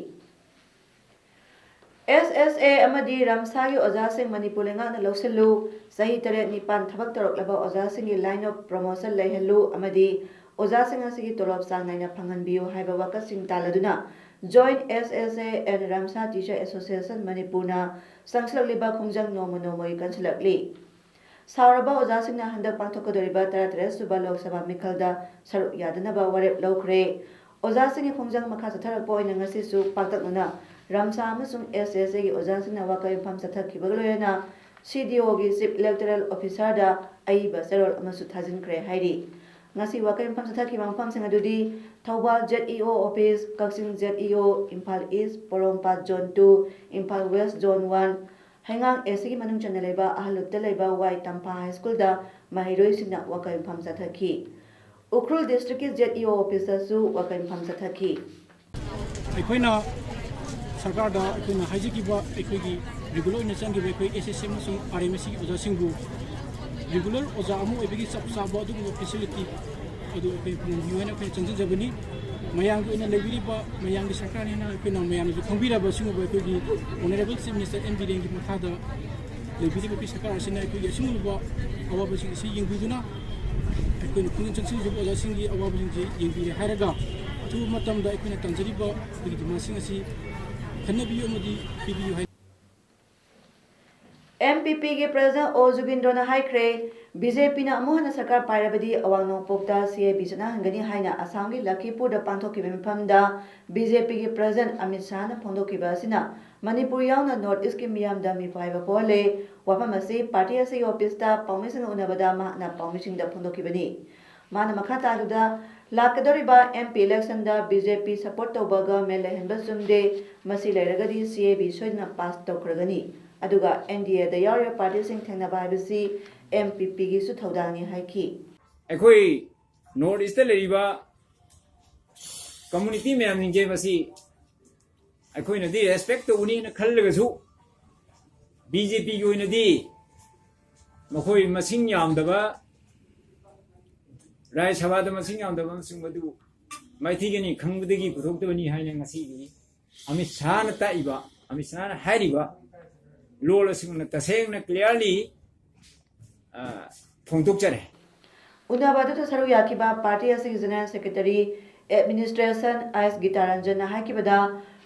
ꯑꯦꯁ ꯑꯦꯁ ꯑꯦ ꯑꯃꯗꯤ ꯔꯝꯁꯥꯒꯤ ꯑꯣꯖꯥꯁꯤꯡ ꯃꯅꯤꯄꯨꯔ ꯂꯩꯉꯥꯛꯅ ꯂꯧꯁꯤꯜꯂꯨ, ꯆꯍꯤ ꯇꯔꯦꯠ ꯅꯤꯄꯥꯟ ꯊꯕꯛ ꯇꯧꯔꯛꯂꯕ ꯑꯣꯖꯥꯁꯤꯡꯒꯤ line of promotion ꯂꯩꯍꯜꯂꯨ ꯑꯃꯗꯤ ꯑꯣꯖꯥꯁꯤꯡ ꯑꯁꯤꯒꯤ ꯇꯣꯂꯣꯞ ꯆꯥꯡ ꯅꯥꯏꯅ ꯐꯪꯍꯟꯕꯤꯌꯨ ꯍꯥꯏꯕ ꯋꯥꯀꯠꯁꯤꯡ ꯇꯥꯜꯂꯗꯨꯅ Joint S S A and Ramsa Teacher Association ꯃꯅꯤꯄꯨꯔꯅ ꯆꯪꯁꯤꯜꯂꯛꯂꯤꯕ ꯈꯣꯡꯖꯪ ꯅꯣꯡꯃ ꯅꯣꯡꯃꯒꯤ ꯀꯟꯁꯤꯜꯂꯛꯂꯤ꯫ ꯁꯥꯎꯔꯕ ꯑꯣꯖꯥꯁꯤꯡꯅ ꯍꯟꯗꯛ ꯄꯥꯡꯊꯣꯛꯀꯗꯧꯔꯤꯕ ꯇꯔꯥꯇꯔꯦꯠ ꯁꯨꯕ ꯂꯣꯛ ꯁꯚꯥ ꯃꯤꯈꯜꯗ ꯁꯔꯨꯛ ꯌꯥꯗꯅꯕ ꯋꯥꯔꯦꯞ ꯂꯧꯈ꯭ꯔꯦ꯫ ꯑꯣꯖꯥꯁꯤꯡꯒꯤ ꯈꯣꯡꯖꯪ ꯃꯈꯥ ꯆꯠꯊꯔꯛꯄ ꯑꯣꯏꯅ ꯉꯁꯤꯁꯨ ꯄꯥꯛꯇꯛꯅꯅ ꯔꯝꯁꯥ ꯑꯃꯁꯨꯡ ꯑꯦꯁ ꯑꯦꯁ ꯑꯦꯒꯤ ꯑꯣꯖꯥꯁꯤꯡꯅ ꯋꯥꯀꯠ ꯌꯨꯝꯐꯝ ꯆꯠꯊꯈꯤꯕꯒ ꯂꯣꯏꯅꯅ ꯁꯤ ꯗꯤ ꯑꯣꯒꯤ ꯆꯤꯐ ꯏꯂꯦꯛꯇꯣꯔꯦꯜ ꯑꯣꯐꯤꯁꯥꯔꯗ ꯑꯏꯕ ꯆꯦꯔꯣꯜ ꯑꯃꯁꯨ ꯊꯥꯖꯤꯟꯈ꯭ꯔꯦ ꯍꯥꯏꯔꯤ꯫ ꯉꯁꯤ ꯋꯥꯀꯠ ꯌꯨꯝꯐꯝ ꯆꯠꯊꯈꯤꯕ ꯃꯐꯝꯁꯤꯡ ꯑꯗꯨꯗꯤ Thoubal Z E O office, Kakching Z E O, Imphal east, Porompat zone two, Imphal west zone one, ꯍꯩꯉꯥꯡ ꯑꯦꯁ ꯁꯤꯒꯤ ꯃꯅꯨꯡ ꯆꯟꯅ ꯂꯩꯕ ꯑꯍꯜꯂꯨꯞꯇ ꯂꯩꯕ ꯋꯥꯏ ꯇꯝꯐꯥ ꯍꯥꯏ ꯁ꯭ꯀꯨꯜꯗ ꯃꯍꯩꯔꯣꯏꯁꯤꯡꯅ ꯋꯥꯀꯠ ꯌꯨꯝꯐꯝ ꯆꯠꯊꯈꯤ꯫ ꯎꯈ꯭ꯔꯨꯜ ꯗꯤꯁꯇ꯭ꯔꯤꯛꯀꯤ ꯖꯦꯠ ꯏ ꯑꯣ ꯑꯣꯐꯤꯁꯇꯁꯨ ꯋꯥꯀꯠ ꯌꯨꯝꯐꯝ ꯆꯠꯊꯈꯤ꯫ ꯑꯩꯈꯣꯏꯅ ꯁꯔꯀꯥꯔꯗ ꯑꯩꯈꯣꯏꯅ ꯍꯥꯏꯖꯈꯤꯕ ꯑꯩꯈꯣꯏꯒꯤ ꯔꯤꯒꯨꯂꯔ ꯑꯣꯏꯅ ꯆꯪꯈꯤꯕ ꯑꯩꯈꯣꯏ ꯑꯦꯁ ꯑꯦꯁ ꯑꯦ ꯑꯃꯁꯨꯡ ꯑꯥꯔ ꯑꯦꯝ ꯑꯦꯁ ꯁꯤꯒꯤ ꯑꯣꯖꯥꯁꯤꯡꯕꯨ ꯔꯤꯒꯨꯂꯔ ꯑꯣꯖꯥ ꯑꯃ ꯑꯣꯏꯕꯒꯤ ꯆꯞ ꯆꯥꯕ ꯑꯗꯨꯒꯨꯝꯕ ꯐꯦꯁꯤꯂꯤꯇꯤ ꯑꯗꯨ ꯑꯩꯈꯣꯏ ꯐꯪꯍꯟꯕꯤꯌꯨ ꯍꯥꯏꯅ ꯑꯩꯈꯣꯏꯅ ꯆꯪꯖꯖꯕꯅꯤ꯫ ꯃꯌꯥꯝꯒꯤ ꯑꯣꯏꯅ ꯂꯩꯕꯤꯔꯤꯕ ꯃꯌꯥꯝꯒꯤ ꯁꯔꯀꯥꯔꯅꯦꯅ ꯑꯩꯈꯣꯏꯅ ꯃꯌꯥꯝꯅꯁꯨ ꯈꯪꯕꯤꯔꯕ ꯁꯤꯒꯨꯝꯕ ꯑꯩꯈꯣꯏꯒꯤ Honourable Chief Minister ꯑꯦꯝ ꯕꯤꯔꯦꯟꯒꯤ ꯃꯈꯥꯗ ꯂꯩꯕꯤꯔꯤꯕ ꯑꯩꯈꯣꯏ ꯁꯔꯀꯥꯔ ꯑꯁꯤꯅ ꯑꯩꯈꯣꯏꯒꯤ ꯑꯁꯤꯒꯨꯝꯂꯕ ꯑꯋꯥꯕꯁꯤꯡ ꯑꯁꯤ ꯌꯦꯡꯕꯤꯗꯨꯅ ꯑꯩꯈꯣꯏꯅ ꯄꯨꯛꯅꯤꯡ ꯆꯪꯁꯤꯟꯖꯕ ꯑꯣꯖꯥꯁꯤꯡꯒꯤ ꯑꯋꯥꯕꯁꯤꯡꯁꯤ ꯌꯦꯡꯕꯤꯔꯦ ꯍꯥꯏꯔꯒ ꯑꯊꯨꯕ ꯃꯇꯝꯗ ꯑꯩꯈꯣꯏꯅ ꯇꯝꯖꯔꯤꯕ ꯑꯩꯈꯣꯏꯒꯤ ꯗꯤꯃꯥꯟꯁꯤꯡ ꯑꯁꯤ ꯈꯟꯅꯕꯤꯌꯨ ꯑꯃꯗꯤ ꯄꯤꯕꯤꯌꯨ ꯍꯥꯏ꯫ ꯑꯦꯝ ꯄꯤ ꯄꯤꯒꯤ ꯄ꯭ꯔꯁꯤꯗꯦꯟ ꯑꯣ ꯖꯨꯕꯤꯟꯗ꯭ꯔꯣꯅ ꯍꯥꯏꯈ꯭ꯔꯦ, ꯕꯤ ꯖꯦ ꯄꯤꯅ ꯑꯃꯨꯛ ꯍꯟꯅ ꯁꯔꯀꯥꯔ ꯄꯥꯏꯔꯕꯗꯤ ꯑꯋꯥꯡ ꯅꯣꯡꯄꯣꯛꯇ ꯁꯤ ꯑꯦ ꯕꯤ ꯆꯠꯅꯍꯟꯒꯅꯤ ꯍꯥꯏꯅ ꯑꯁꯥꯝꯒꯤ ꯂꯈꯤꯄꯨꯔꯗ ꯄꯥꯡꯊꯣꯛꯈꯤꯕ ꯃꯤꯐꯝꯗ ꯕꯤ ꯖꯦ ꯄꯤꯒꯤ ꯄ꯭ꯔꯁꯤꯗꯦꯟ ꯑꯃꯤꯠ ꯁꯥꯍꯅ ꯐꯣꯡꯗꯣꯛꯈꯤꯕ ꯑꯁꯤꯅ ꯃꯅꯤꯄꯨꯔ ꯌꯥꯎꯅ ꯅꯣꯔꯠ ꯏꯁꯀꯤ ꯃꯤꯌꯥꯝꯗ ꯃꯤꯄꯥꯏꯕ ꯄꯣꯛꯍꯜꯂꯦ꯫ ꯋꯥꯐꯝ ꯑꯁꯤ ꯄꯥꯔꯇꯤ ꯑꯁꯤꯒꯤ ꯑꯣꯐꯤꯁꯇ ꯄꯥꯎꯃꯤꯁꯤꯡꯒ ꯎꯅꯕꯗ ꯃꯍꯥꯛꯅ ꯄꯥꯎꯃꯤꯁꯤꯡꯗ ꯐꯣꯡꯗꯣꯛꯈꯤꯕꯅꯤ꯫ ꯃꯥꯅ ꯃꯈꯥ ꯇꯥꯕꯗ, ꯂꯥꯛꯀꯗꯧꯔꯤꯕ ꯑꯦꯝ ꯄꯤ ꯏꯂꯦꯛꯁꯟꯗ ꯕꯤ ꯖꯦ ꯄꯤ ꯁꯄꯣꯔꯠ ꯇꯧꯕ ꯒꯚꯔꯟꯃꯦꯟ ꯂꯩꯍꯟꯕ ꯆꯨꯝꯗꯦ, ꯃꯁꯤ ꯂꯩꯔꯒꯗꯤ ꯁꯤ ꯑꯦ ꯕꯤ ꯁꯣꯏꯗꯅ ꯄꯥꯁ ꯇꯧꯈ꯭ꯔꯒꯅꯤ, ꯑꯗꯨꯒ ꯑꯦꯟ ꯗꯤ ꯑꯦꯗ ꯌꯥꯎꯔꯤꯕ ꯄꯥꯔꯇꯤꯁꯤꯡ ꯊꯦꯡꯅꯕ ꯍꯥꯏꯕꯁꯤ ꯑꯦꯝ ꯄꯤ ꯄꯤꯒꯤꯁꯨ ꯊꯧꯗꯥꯡꯅꯤ ꯍꯥꯏꯈꯤ꯫ ꯑꯩꯈꯣꯏ ꯅꯣꯔꯠ ꯏꯁꯇ ꯂꯩꯔꯤꯕ ꯀꯝꯃꯨꯅꯤꯇꯤ ꯃꯌꯥꯝꯁꯤꯡꯁꯦ ꯃꯁꯤ ꯑꯩꯈꯣꯏꯅꯗꯤ ꯔꯦꯁꯄꯦꯛ ꯇꯧꯒꯅꯤꯅ ꯈꯜꯂꯒꯁꯨ ꯕꯤ ꯖꯦ ꯄꯤꯒꯤ ꯑꯣꯏꯅꯗꯤ ꯃꯈꯣꯏ ꯃꯁꯤꯡ ꯌꯥꯝꯗꯕ, ꯔꯥꯖ꯭ꯌ ꯁꯚꯥꯗ ꯃꯁꯤꯡ ꯌꯥꯝꯗꯕ ꯑꯃꯁꯨꯡ ꯃꯗꯨ ꯃꯥꯏꯊꯤꯒꯅꯤ ꯈꯪꯕꯗꯒꯤ ꯄꯨꯊꯣꯛꯇꯕꯅꯤ ꯍꯥꯏꯅ ꯉꯁꯤꯒꯤ ꯑꯃꯤꯠ ꯁꯥꯍꯅ ꯇꯥꯛꯏꯕ, ꯑꯃꯤꯠ ꯁꯥꯍꯅ ꯍꯥꯏꯔꯤꯕ ꯂꯣꯜ ꯑꯁꯤꯒꯨꯝꯅ ꯇꯁꯦꯡꯅ clearly ꯐꯣꯡꯗꯣꯛꯆꯔꯦ꯫ ꯎꯅꯕ ꯑꯗꯨꯗ ꯁꯔꯨꯛ ꯌꯥꯈꯤꯕ ꯄꯥꯔꯇꯤ ꯑꯁꯤꯒꯤ ꯖꯦꯅꯔꯦꯜ ꯁꯦꯀ꯭ꯔꯦꯇꯔꯤ ꯑꯦꯗꯃꯤꯅꯤꯁꯇ꯭ꯔꯦꯁꯟ ꯑꯦꯁ ꯒꯤꯇꯥꯔꯟꯖꯟꯅ ꯍꯥꯏꯈꯤꯕꯗ,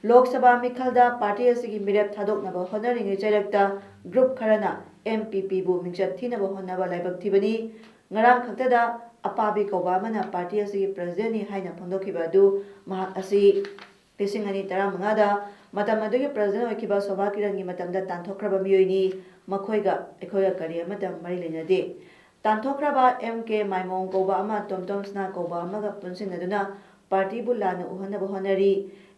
ꯂꯣꯛ ꯁꯚꯥ ꯃꯤꯈꯜꯗ ꯄꯥꯔꯇꯤ ꯑꯁꯤꯒꯤ ꯃꯤꯔꯦꯞ ꯊꯥꯗꯣꯛꯅꯕ ꯍꯣꯠꯅꯔꯤꯉꯩ ꯆꯩꯔꯛꯇ ꯒ꯭ꯔꯨꯞ ꯈꯔꯅ ꯑꯦꯝ ꯄꯤ ꯄꯤꯕꯨ ꯃꯤꯡꯆꯠ ꯊꯤꯅꯕ ꯍꯣꯠꯅꯕ ꯂꯥꯏꯕꯛ ꯊꯤꯕꯅꯤ꯫ ꯉꯔꯥꯡ ꯈꯛꯇꯗ ꯑꯄꯥꯕꯤ ꯀꯧꯕ ꯑꯃꯅ ꯄꯥꯔꯇꯤ ꯑꯁꯤꯒꯤ ꯄ꯭ꯔꯁꯤꯗꯦꯟꯅꯤ ꯍꯥꯏꯅ ꯐꯣꯡꯗꯣꯛꯈꯤꯕ ꯑꯗꯨ ꯃꯍꯥꯛ ꯑꯁꯤ ꯂꯤꯁꯤꯡ ꯑꯅꯤ ꯇꯔꯥꯃꯉꯥꯗ ꯃꯇꯝ ꯑꯗꯨꯒꯤ ꯄ꯭ꯔꯁꯤꯗꯦꯟ ꯑꯣꯏꯈꯤꯕ ꯁꯣꯚꯥ ꯀꯤꯔꯟꯒꯤ ꯃꯇꯝꯗ ꯇꯥꯟꯊꯣꯛꯈ꯭ꯔꯕ ꯃꯤꯑꯣꯏꯅꯤ꯫ ꯃꯈꯣꯏꯒ ꯑꯩꯈꯣꯏꯒ ꯀꯔꯤ ꯑꯃꯠꯇ ꯃꯔꯤ ꯂꯩꯅꯗꯦ꯫ ꯇꯥꯟꯊꯣꯛꯈ꯭ꯔꯕ ꯑꯦꯝ ꯀꯦ ꯃꯥꯏꯃꯣꯡ ꯀꯧꯕ ꯑꯃ ꯇꯣꯝꯇꯣꯝ ꯁꯅꯥ ꯀꯧꯕ ꯑꯃꯒ ꯄꯨꯟꯁꯤꯟꯅꯗꯨꯅ ꯄꯥꯔꯇꯤꯕꯨ ꯂꯥꯟꯅ ꯎꯍꯟꯅꯕ ꯍꯣꯠꯅꯔꯤ꯫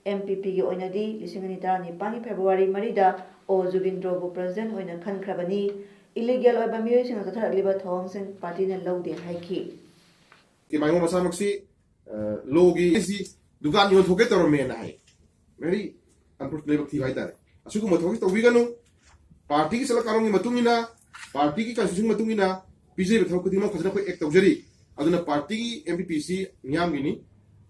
ꯑꯦꯝ ꯄꯤ ꯄꯤꯒꯤ ꯑꯣꯏꯅꯗꯤ ꯂꯤꯁꯤꯡ ꯑꯅꯤ ꯇꯔꯥꯅꯤꯄꯥꯟꯒꯤ ꯐꯦꯕ꯭ꯔꯨꯋꯥꯔꯤ ꯃꯔꯤꯗ ꯑꯣ ꯖꯨꯕꯤꯟꯗ꯭ꯔꯣꯕꯨ ꯄ꯭ꯔꯁꯤꯗꯦꯟ ꯑꯣꯏꯅ ꯈꯟꯈ꯭ꯔꯕꯅꯤ꯫ ꯏꯂꯤꯒꯦꯜ ꯑꯣꯏꯕ ꯃꯤꯑꯣꯏꯁꯤꯡꯅ ꯆꯠꯊꯔꯛꯂꯤꯕ ꯊꯧꯑꯣꯡꯁꯤꯡ ꯄꯥꯔꯇꯤꯅ ꯂꯧꯗꯦ ꯍꯥꯏꯈꯤ꯫ ꯀꯦ ꯃꯥꯏꯃꯣ ꯃꯁꯥꯃꯛꯁꯤ ꯂꯣꯒꯤ ꯑꯩꯁꯤ ꯗꯨꯀꯥꯟ ꯌꯣꯟꯊꯣꯛꯀꯦ ꯇꯧꯔꯝꯃꯦꯅ ꯍꯥꯏ꯫ ꯚꯦꯔꯤ ꯑꯟꯐꯣꯔꯆꯨꯅꯦꯠ ꯊꯤꯕ ꯍꯥꯏꯇꯥꯔꯦ꯫ ꯑꯁꯤꯒꯨꯝꯕ ꯊꯕꯛꯁꯤ ꯇꯧꯕꯤꯒꯅꯨ꯫ ꯄꯥꯔꯇꯤꯒꯤ ꯆꯠꯅ ꯀꯥꯡꯂꯣꯟꯒꯤ ꯃꯇꯨꯡ ꯏꯟꯅ, ꯄꯥꯔꯇꯤꯒꯤ ꯀꯟꯁꯇꯤꯇ꯭ꯌꯨꯁꯟꯒꯤ ꯃꯇꯨꯡ ꯏꯟꯅ ꯄꯤꯖꯔꯤꯕ ꯊꯕꯛ ꯈꯨꯗꯤꯡꯃꯛ ꯐꯖꯅ ꯑꯩꯈꯣꯏ ꯑꯦꯛ ꯇꯧꯖꯔꯤ꯫ ꯑꯗꯨꯅ ꯄꯥꯔꯇꯤꯒꯤ ꯑꯦꯝ ꯄꯤ ꯄꯤꯁꯤ ꯃꯤꯌꯥꯝꯒꯤꯅꯤ꯫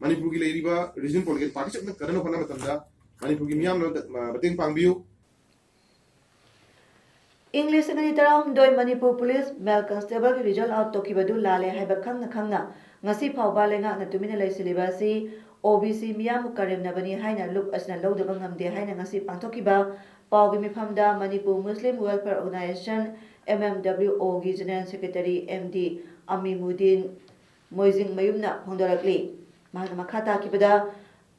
ꯃꯅꯤꯄꯨꯔꯒꯤ ꯂꯩꯔꯤꯕ ꯔꯤꯖꯅꯦꯜ ꯄꯣꯂꯤꯇꯤꯀꯦꯜ ꯄꯥꯔꯇꯤꯁꯤꯡꯅ ꯀꯟꯅꯕ ꯍꯣꯠꯅꯕ ꯃꯇꯝꯗ ꯃꯅꯤꯄꯨꯔꯒꯤ ꯃꯤꯌꯥꯝꯅ ꯃ-, ꯃꯇꯦꯡ ꯄꯥꯡꯕꯤꯌꯨ꯫ ꯏꯪ ꯂꯤꯁꯤꯡ ꯑꯅꯤ ꯇꯔꯥꯍꯨꯝꯗꯣꯏ ꯃꯅꯤꯄꯨꯔ ꯄꯨꯂꯤꯁ ꯃꯦꯜ ꯀꯟꯁꯇꯦꯕꯜꯒꯤ ꯔꯤꯖꯜ ꯑꯥꯎꯠ ꯇꯧꯈꯤꯕꯗꯨ ꯂꯥꯜꯂꯦ ꯍꯥꯏꯕ ꯈꯪꯅ ꯈꯪꯅ ꯉꯁꯤ ꯐꯥꯎꯕ ꯂꯩꯉꯥꯛꯅ ꯇꯨꯃꯤꯟꯅ ꯂꯩꯁꯤꯜꯂꯤꯕ ꯑꯁꯤ ꯑꯣ ꯕꯤ ꯁꯤ ꯃꯤꯌꯥꯝꯕꯨ ꯀꯔꯦꯝꯅꯕꯅꯤ ꯍꯥꯏꯅ ꯂꯨꯞ ꯑꯁꯤꯅ ꯂꯧꯗꯕ ꯉꯝꯗꯦ ꯍꯥꯏꯅ ꯉꯁꯤ ꯄꯥꯡꯊꯣꯛꯈꯤꯕ ꯄꯥꯎꯒꯤ ꯃꯤꯐꯝꯗ ꯃꯅꯤꯄꯨꯔ ꯃꯨꯁꯂꯤꯝ ꯋꯦꯜꯐꯤꯌꯔ ꯑꯣꯔꯒꯅꯥꯏꯖꯦꯁꯟ, ꯑꯦꯝ ꯑꯦꯝ ꯗꯕ꯭ꯂꯤꯌꯨ ꯑꯣꯒꯤ ꯖꯦꯅꯔꯦꯜ ꯁꯦꯀ꯭ꯔꯦꯇꯔꯤ ꯑꯦꯝ ꯗꯤ ꯑꯃꯤꯃꯨꯗꯤꯟ ꯃꯣꯏꯖꯤꯡꯃꯌꯨꯝꯅ ꯐꯣꯡꯗꯣꯔꯛꯂꯤ꯫ ꯃꯍꯥꯛꯅ ꯃꯈꯥ ꯇꯥꯈꯤꯕꯗ,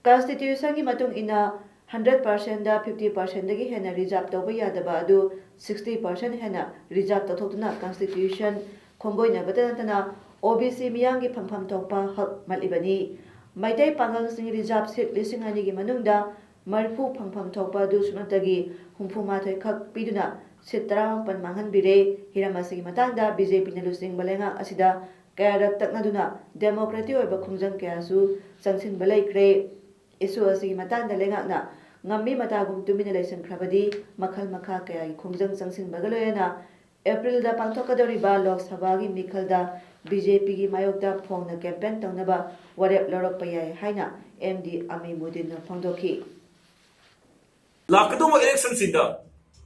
ꯀꯟꯁꯇꯤꯇ꯭ꯌꯨꯁꯟꯒꯤ ꯃꯇꯨꯡ ꯏꯟꯅ ꯍꯟꯗ꯭ꯔꯦꯠ ꯄꯥꯔꯁꯦꯟꯗ ꯐꯤꯐꯇꯤ ꯄꯥꯔꯁꯦꯟꯗꯒꯤ ꯍꯦꯟꯅ ꯔꯤꯖꯥꯔꯚ ꯇꯧꯕ ꯌꯥꯗꯕ ꯑꯗꯨ ꯁꯤꯛꯁꯇꯤ ꯄꯥꯔꯁꯦꯟ ꯍꯦꯟꯅ ꯔꯤꯖꯥꯔꯚ ꯇꯧꯊꯣꯛꯇꯨꯅ ꯀꯟꯁꯇꯤꯇ꯭ꯌꯨꯁꯟ ꯈꯣꯡꯒꯣꯏꯅꯕꯇ ꯅꯠꯇꯅ ꯑꯣ ꯕꯤ ꯁꯤ ꯃꯤꯌꯥꯝꯒꯤ ꯐꯪꯐꯝ ꯊꯣꯛꯄ ꯍꯛ ꯃꯠꯂꯤꯕꯅꯤ꯫ ꯃꯩꯇꯩ ꯄꯥꯉꯜꯁꯤꯡꯒꯤ ꯔꯤꯖꯥꯔꯚ ꯁꯤꯠ ꯂꯤꯁꯤꯡ ꯑꯅꯤꯒꯤ ꯃꯅꯨꯡꯗ ꯃꯔꯤꯐꯨ ꯐꯪꯐꯝ ꯊꯣꯛꯄ ꯑꯗꯨ ꯁꯨꯞꯅꯇꯒꯤ ꯍꯨꯝꯐꯨ ꯃꯥꯊꯣꯏ ꯈꯛ ꯄꯤꯗꯨꯅ ꯁꯤꯠ ꯇꯔꯥꯃꯥꯄꯟ ꯃꯥꯡꯍꯟꯕꯤꯔꯦ꯫ ꯍꯤꯔꯝ ꯑꯁꯤꯒꯤ ꯃꯇꯥꯡꯗ ꯕꯤ ꯖꯦ ꯄꯤꯅ ꯂꯨꯆꯤꯡꯕ ꯂꯩꯉꯥꯛ ꯑꯁꯤꯗ ꯀꯌꯥꯔꯛ ꯇꯛꯅꯗꯨꯅ ꯗꯦꯃꯣꯀ꯭ꯔꯦꯇꯤꯛ ꯑꯣꯏꯕ ꯈꯣꯡꯖꯪ ꯀꯌꯥꯁꯨ ꯆꯪꯁꯤꯟꯕ ꯂꯩꯈ꯭ꯔꯦ꯫ ꯏꯁꯨ ꯑꯁꯤꯒꯤ ꯃꯇꯥꯡꯗ ꯂꯩꯉꯥꯛꯅ ꯉꯝꯃꯤ ꯃꯇꯥꯒꯨꯝ ꯇꯨꯃꯤꯟꯅ ꯂꯩꯁꯤꯟꯈ꯭ꯔꯕꯗꯤ ꯃꯈꯜ ꯃꯈꯥ ꯀꯌꯥꯒꯤ ꯈꯣꯡꯖꯪ ꯆꯪꯁꯤꯟꯕꯒ ꯂꯣꯏꯅꯅ ꯑꯦꯄ꯭ꯔꯤꯜꯗ ꯄꯥꯡꯊꯣꯛꯀꯗꯧꯔꯤꯕ ꯂꯣꯛ ꯁꯚꯥꯒꯤ ꯃꯤꯈꯜꯗ ꯕꯤ ꯖꯦ ꯄꯤꯒꯤ ꯃꯥꯌꯣꯛꯇ ꯐꯣꯡꯅ ꯀꯦꯝꯄꯦꯟ ꯇꯧꯅꯕ ꯋꯥꯔꯦꯞ ꯂꯧꯔꯛꯄ ꯌꯥꯏ ꯍꯥꯏꯅ ꯑꯦꯝ ꯗꯤ ꯑꯃꯤꯃꯨꯗꯤꯟꯅ ꯐꯣꯡꯗꯣꯛꯈꯤ꯫ ꯂꯥꯛꯀꯗꯧꯕ ꯏꯂꯦꯛꯁꯟꯁꯤꯗ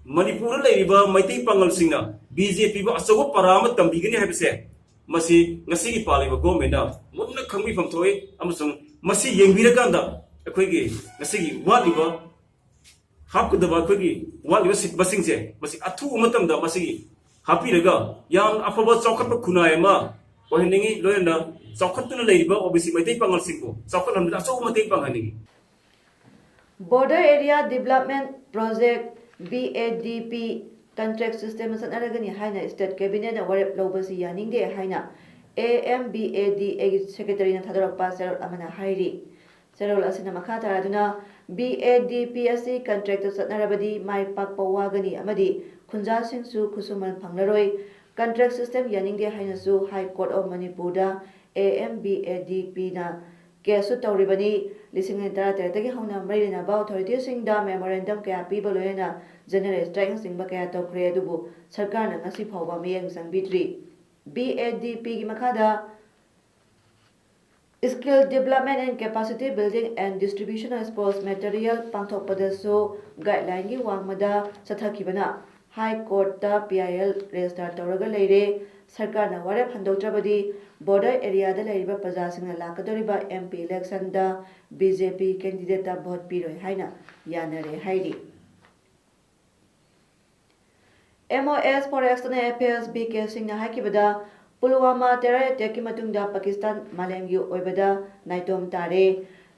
ꯃꯅꯤꯄꯨꯔꯗ ꯂꯩꯔꯤꯕ ꯃꯩꯇꯩ ꯄꯥꯉꯜꯁꯤꯡꯅ ꯕꯤ ꯖꯦ ꯄꯤꯕꯨ ꯑꯆꯧꯕ ꯄꯔꯥ ꯑꯃ ꯇꯝꯕꯤꯒꯅꯤ ꯍꯥꯏꯕꯁꯦ ꯃꯁꯤ ꯉꯁꯤꯒꯤ ꯄꯥꯜꯂꯤꯕ ꯒꯣꯔꯃꯦꯟꯅ ꯃꯨꯟꯅ ꯈꯪꯕꯤꯐꯝ ꯊꯣꯛꯏ꯫ ꯑꯃꯁꯨꯡ ꯃꯁꯤ ꯌꯦꯡꯕꯤꯔꯀꯥꯟꯗ ꯑꯩꯈꯣꯏꯒꯤ ꯉꯁꯤꯒꯤ ꯋꯥꯠꯂꯤꯕ ꯍꯥꯞꯀꯗꯕ ꯑꯩꯈꯣꯏꯒꯤ ꯋꯥꯠꯂꯤꯕ ꯁꯤꯠ ꯃꯁꯤꯡꯁꯦ ꯃꯁꯤ ꯑꯊꯨꯕ ꯃꯇꯝꯗ ꯃꯁꯤꯒꯤ ꯍꯥꯞꯄꯤꯔꯒ ꯌꯥꯝꯅ ꯑꯐꯕ ꯆꯥꯎꯈꯠꯄ ꯈꯨꯟꯅꯥꯏ ꯑꯃ ꯑꯣꯏꯍꯟꯅꯤꯡꯏ꯫ ꯂꯣꯏꯅꯅ ꯆꯥꯎꯈꯠꯇꯨꯅ ꯂꯩꯔꯤꯕ ꯑꯣ ꯕꯤ ꯁꯤ ꯃꯩꯇꯩ ꯄꯥꯉꯜꯁꯤꯡꯕꯨ ꯆꯥꯎꯈꯠꯍꯟꯕꯗ ꯑꯆꯧꯕ ꯃꯇꯦꯡ ꯄꯥꯡꯍꯟꯅꯤꯡꯏ꯫ Border Area Development Project, B A D P, contract system ꯆꯠꯅꯔꯒꯅꯤ ꯍꯥꯏꯅ state cabinet ꯅ ꯋꯥꯔꯦꯞ ꯂꯧꯕꯁꯤ ꯌꯥꯅꯤꯡꯗꯦ ꯍꯥꯏꯅ A M B A D A ꯒꯤ secretary ꯅ ꯊꯥꯗꯣꯔꯛꯄ ꯆꯦꯔꯣꯜ ꯑꯃꯅ ꯍꯥꯏꯔꯤ꯫ ꯆꯦꯔꯣꯜ ꯑꯁꯤꯅ ꯃꯈꯥ ꯇꯥꯔꯗꯨꯅ, B A D P ꯑꯁꯤ contract ꯇ ꯆꯠꯅꯔꯕꯗꯤ ꯃꯥꯏ ꯄꯥꯛꯄ ꯋꯥꯒꯅꯤ ꯑꯃꯗꯤ ꯈꯨꯟꯖꯥꯁꯤꯡꯁꯨ ꯈꯨꯠꯁꯨꯃꯟ ꯐꯪꯂꯔꯣꯏ꯫ Contract system ꯌꯥꯅꯤꯡꯗꯦ ꯍꯥꯏꯅꯁꯨ High Court of Manipur the A M B A D P ꯅ case ꯁꯨ ꯇꯧꯔꯤꯕꯅꯤ꯫ ꯂꯤꯁꯤꯡ ꯑꯅꯤ ꯇꯔꯥꯇꯔꯦꯠꯇꯒꯤ ꯍꯧꯅ ꯃꯔꯤ ꯂꯩꯅꯕ authority ꯁꯤꯡꯗ memorandum ꯀꯌꯥ ꯄꯤꯕ ꯂꯣꯏꯅꯅ general strike ꯅꯆꯤꯡꯕ ꯀꯌꯥ ꯇꯧꯈ꯭ꯔꯦ, ꯑꯗꯨꯕꯨ ꯁꯔꯀꯥꯔꯅ ꯉꯁꯤ ꯐꯥꯎꯕ ꯃꯤꯠꯌꯦꯡ ꯆꯪꯕꯤꯗ꯭ꯔꯤ꯫ B A D P ꯒꯤ ꯃꯈꯥꯗ Skill Development and Capacity Building and Distribution of Sports Material ꯄꯥꯡꯊꯣꯛꯄꯗꯁꯨ ꯒꯥꯏꯗꯂꯥꯏꯟꯒꯤ ꯋꯥꯡꯃꯗ ꯆꯠꯊꯈꯤꯕꯅ ꯍꯥꯏ ꯀꯣꯔꯠꯇ ꯄꯤ ꯑꯥꯏ ꯑꯦꯜ ꯔꯦꯖꯤꯁꯇꯥꯔ ꯇꯧꯔꯒ ꯂꯩꯔꯦ꯫ ꯁꯔꯀꯥꯔꯅ ꯋꯥꯔꯦꯞ ꯍꯟꯗꯣꯛꯇ꯭ꯔꯕꯗꯤ ꯕꯣꯔꯗꯔ ꯑꯦꯔꯤꯌꯥꯗ ꯂꯩꯔꯤꯕ ꯄ꯭ꯔꯖꯥꯁꯤꯡꯅ ꯂꯥꯛꯀꯗꯧꯔꯤꯕ ꯑꯦꯝ ꯄꯤ ꯏꯂꯦꯛꯁꯟꯗ ꯕꯤ ꯖꯦ ꯄꯤ ꯀꯦꯟꯗꯤꯗꯦꯠꯇ ꯚꯣꯠ ꯄꯤꯔꯣꯏ ꯍꯥꯏꯅ ꯌꯥꯅꯔꯦ ꯍꯥꯏꯔꯤ꯫ ꯑꯦꯝ ꯑꯣ ꯑꯦꯁ ꯐꯣꯔꯦꯛꯁꯇꯅ ꯑꯦꯐ ꯑꯦꯁ ꯕꯤ ꯀꯦ ꯁꯤꯡꯅ ꯍꯥꯏꯈꯤꯕꯗ, ꯄꯨꯜꯋꯥꯃꯥ ꯇꯦꯔꯔ ꯑꯦꯇꯦꯛꯀꯤ ꯃꯇꯨꯡꯗ ꯄꯥꯀꯤꯁꯇꯥꯟ ꯃꯥꯂꯦꯝꯒꯤ ꯑꯣꯏꯕꯗ ꯅꯥꯏꯇꯣꯝ ꯇꯥꯔꯦ꯫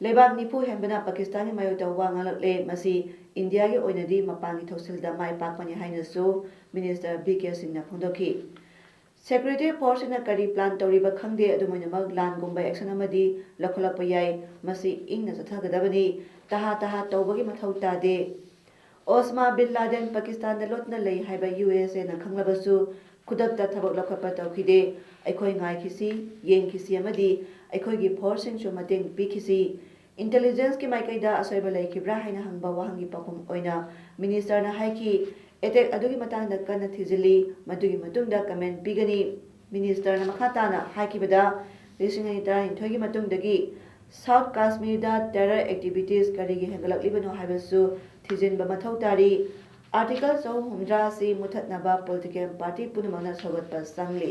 ꯂꯩꯕꯥꯛ ꯅꯤꯐꯨ ꯍꯦꯟꯕꯅ ꯄꯥꯀꯤꯁꯇꯥꯟꯒꯤ ꯃꯥꯌꯣꯛꯇ ꯋꯥ ꯉꯥꯡꯂꯛꯂꯦ꯫ ꯃꯁꯤ ꯏꯟꯗꯤꯌꯥꯒꯤ ꯑꯣꯏꯅꯗꯤ ꯃꯄꯥꯟꯒꯤ ꯊꯧꯁꯤꯜꯗ ꯃꯥꯏ ꯄꯥꯛꯄꯅꯤ ꯍꯥꯏꯅꯁꯨ ꯃꯤꯅꯤꯁꯇꯔ ꯕꯤ ꯀꯦ ꯁꯤꯡꯅ ꯐꯣꯡꯗꯣꯛꯈꯤ꯫ ꯁꯦꯀ꯭ꯌꯨꯔꯤꯇꯤ ꯐꯣꯔꯁꯁꯤꯡꯅ ꯀꯔꯤ ꯄ꯭ꯂꯥꯟ ꯇꯧꯔꯤꯕ ꯈꯪꯗꯦ, ꯑꯗꯨꯝ ꯑꯣꯏꯅꯃꯛ ꯂꯥꯟꯒꯨꯝꯕ ꯑꯦꯛꯁꯟ ꯑꯃꯗꯤ ꯂꯧꯈꯠꯂꯛꯄ ꯌꯥꯏ꯫ ꯃꯁꯤ ꯏꯪꯅ ꯆꯠꯊꯒꯗꯕꯅꯤ꯫ ꯇꯍꯥ ꯇꯍꯥ ꯇꯧꯕꯒꯤ ꯃꯊꯧ ꯇꯥꯗꯦ꯫ ꯑꯣꯁꯃꯥ ꯕꯤꯟ ꯂꯥꯗꯦꯟ ꯄꯥꯀꯤꯁꯇꯥꯟꯗ ꯂꯣꯠꯇꯨꯅ ꯂꯩ ꯍꯥꯏꯕ ꯌꯨ ꯑꯦꯁ ꯑꯦꯅ ꯈꯪꯂꯕꯁꯨ ꯈꯨꯗꯛꯇ ꯊꯕꯛ ꯂꯧꯈꯠꯄ ꯇꯧꯈꯤꯗꯦ꯫ ꯑꯩꯈꯣꯏ ꯉꯥꯏꯈꯤꯁꯤ, ꯌꯦꯡꯈꯤꯁꯤ ꯑꯃꯗꯤ ꯑꯩꯈꯣꯏꯒꯤ ꯐꯣꯔꯁꯁꯤꯡꯁꯨ ꯃꯇꯦꯡ ꯄꯤꯈꯤꯁꯤ꯫ ꯏꯟꯇꯦꯂꯤꯖꯦꯟꯁꯀꯤ ꯃꯥꯏꯀꯩꯗ ꯑꯁꯣꯏꯕ ꯂꯩꯈꯤꯕ꯭ꯔꯥ ꯍꯥꯏꯅ ꯍꯪꯕ ꯋꯥꯍꯪꯒꯤ ꯄꯥꯎꯈꯨꯝ ꯑꯣꯏꯅ ꯃꯤꯅꯤꯁꯇꯔꯅ ꯍꯥꯏꯈꯤ, ꯑꯦꯇꯦꯛ ꯑꯗꯨꯒꯤ ꯃꯇꯥꯡꯗ ꯀꯟꯅ ꯊꯤꯖꯤꯜꯂꯤ, ꯃꯗꯨꯒꯤ ꯃꯇꯨꯡꯗ ꯀꯃꯦꯟ ꯄꯤꯒꯅꯤ꯫ ꯃꯤꯅꯤꯁꯇꯔꯅ ꯃꯈꯥ ꯇꯥꯅ ꯍꯥꯏꯈꯤꯕꯗ, ꯂꯤꯁꯤꯡ ꯑꯅꯤ ꯇꯔꯥꯅꯤꯊꯣꯏꯒꯤ ꯃꯇꯨꯡꯗꯒꯤ ꯁꯥꯎꯠ ꯀꯥꯁꯃꯤꯔꯗ ꯇꯦꯔꯔ ꯑꯦꯛꯇꯤꯚꯤꯇꯤꯁ ꯀꯔꯤꯒꯤ ꯍꯦꯟꯒꯠꯂꯛꯂꯤꯕꯅꯣ ꯍꯥꯏꯕꯁꯨ ꯊꯤꯖꯤꯟꯕ ꯃꯊꯧ ꯇꯥꯔꯤ꯫ ꯑꯥꯔꯇꯤꯀꯜ ꯆꯍꯨꯝ ꯍꯨꯝꯗ꯭ꯔꯥ ꯑꯁꯤ ꯃꯨꯊꯠꯅꯕ ꯄꯣꯂꯤꯇꯤꯀꯦꯜ ꯄꯥꯔꯇꯤ ꯄꯨꯝꯅꯃꯛꯅ ꯁꯧꯒꯠꯄ ꯆꯪꯂꯤ꯫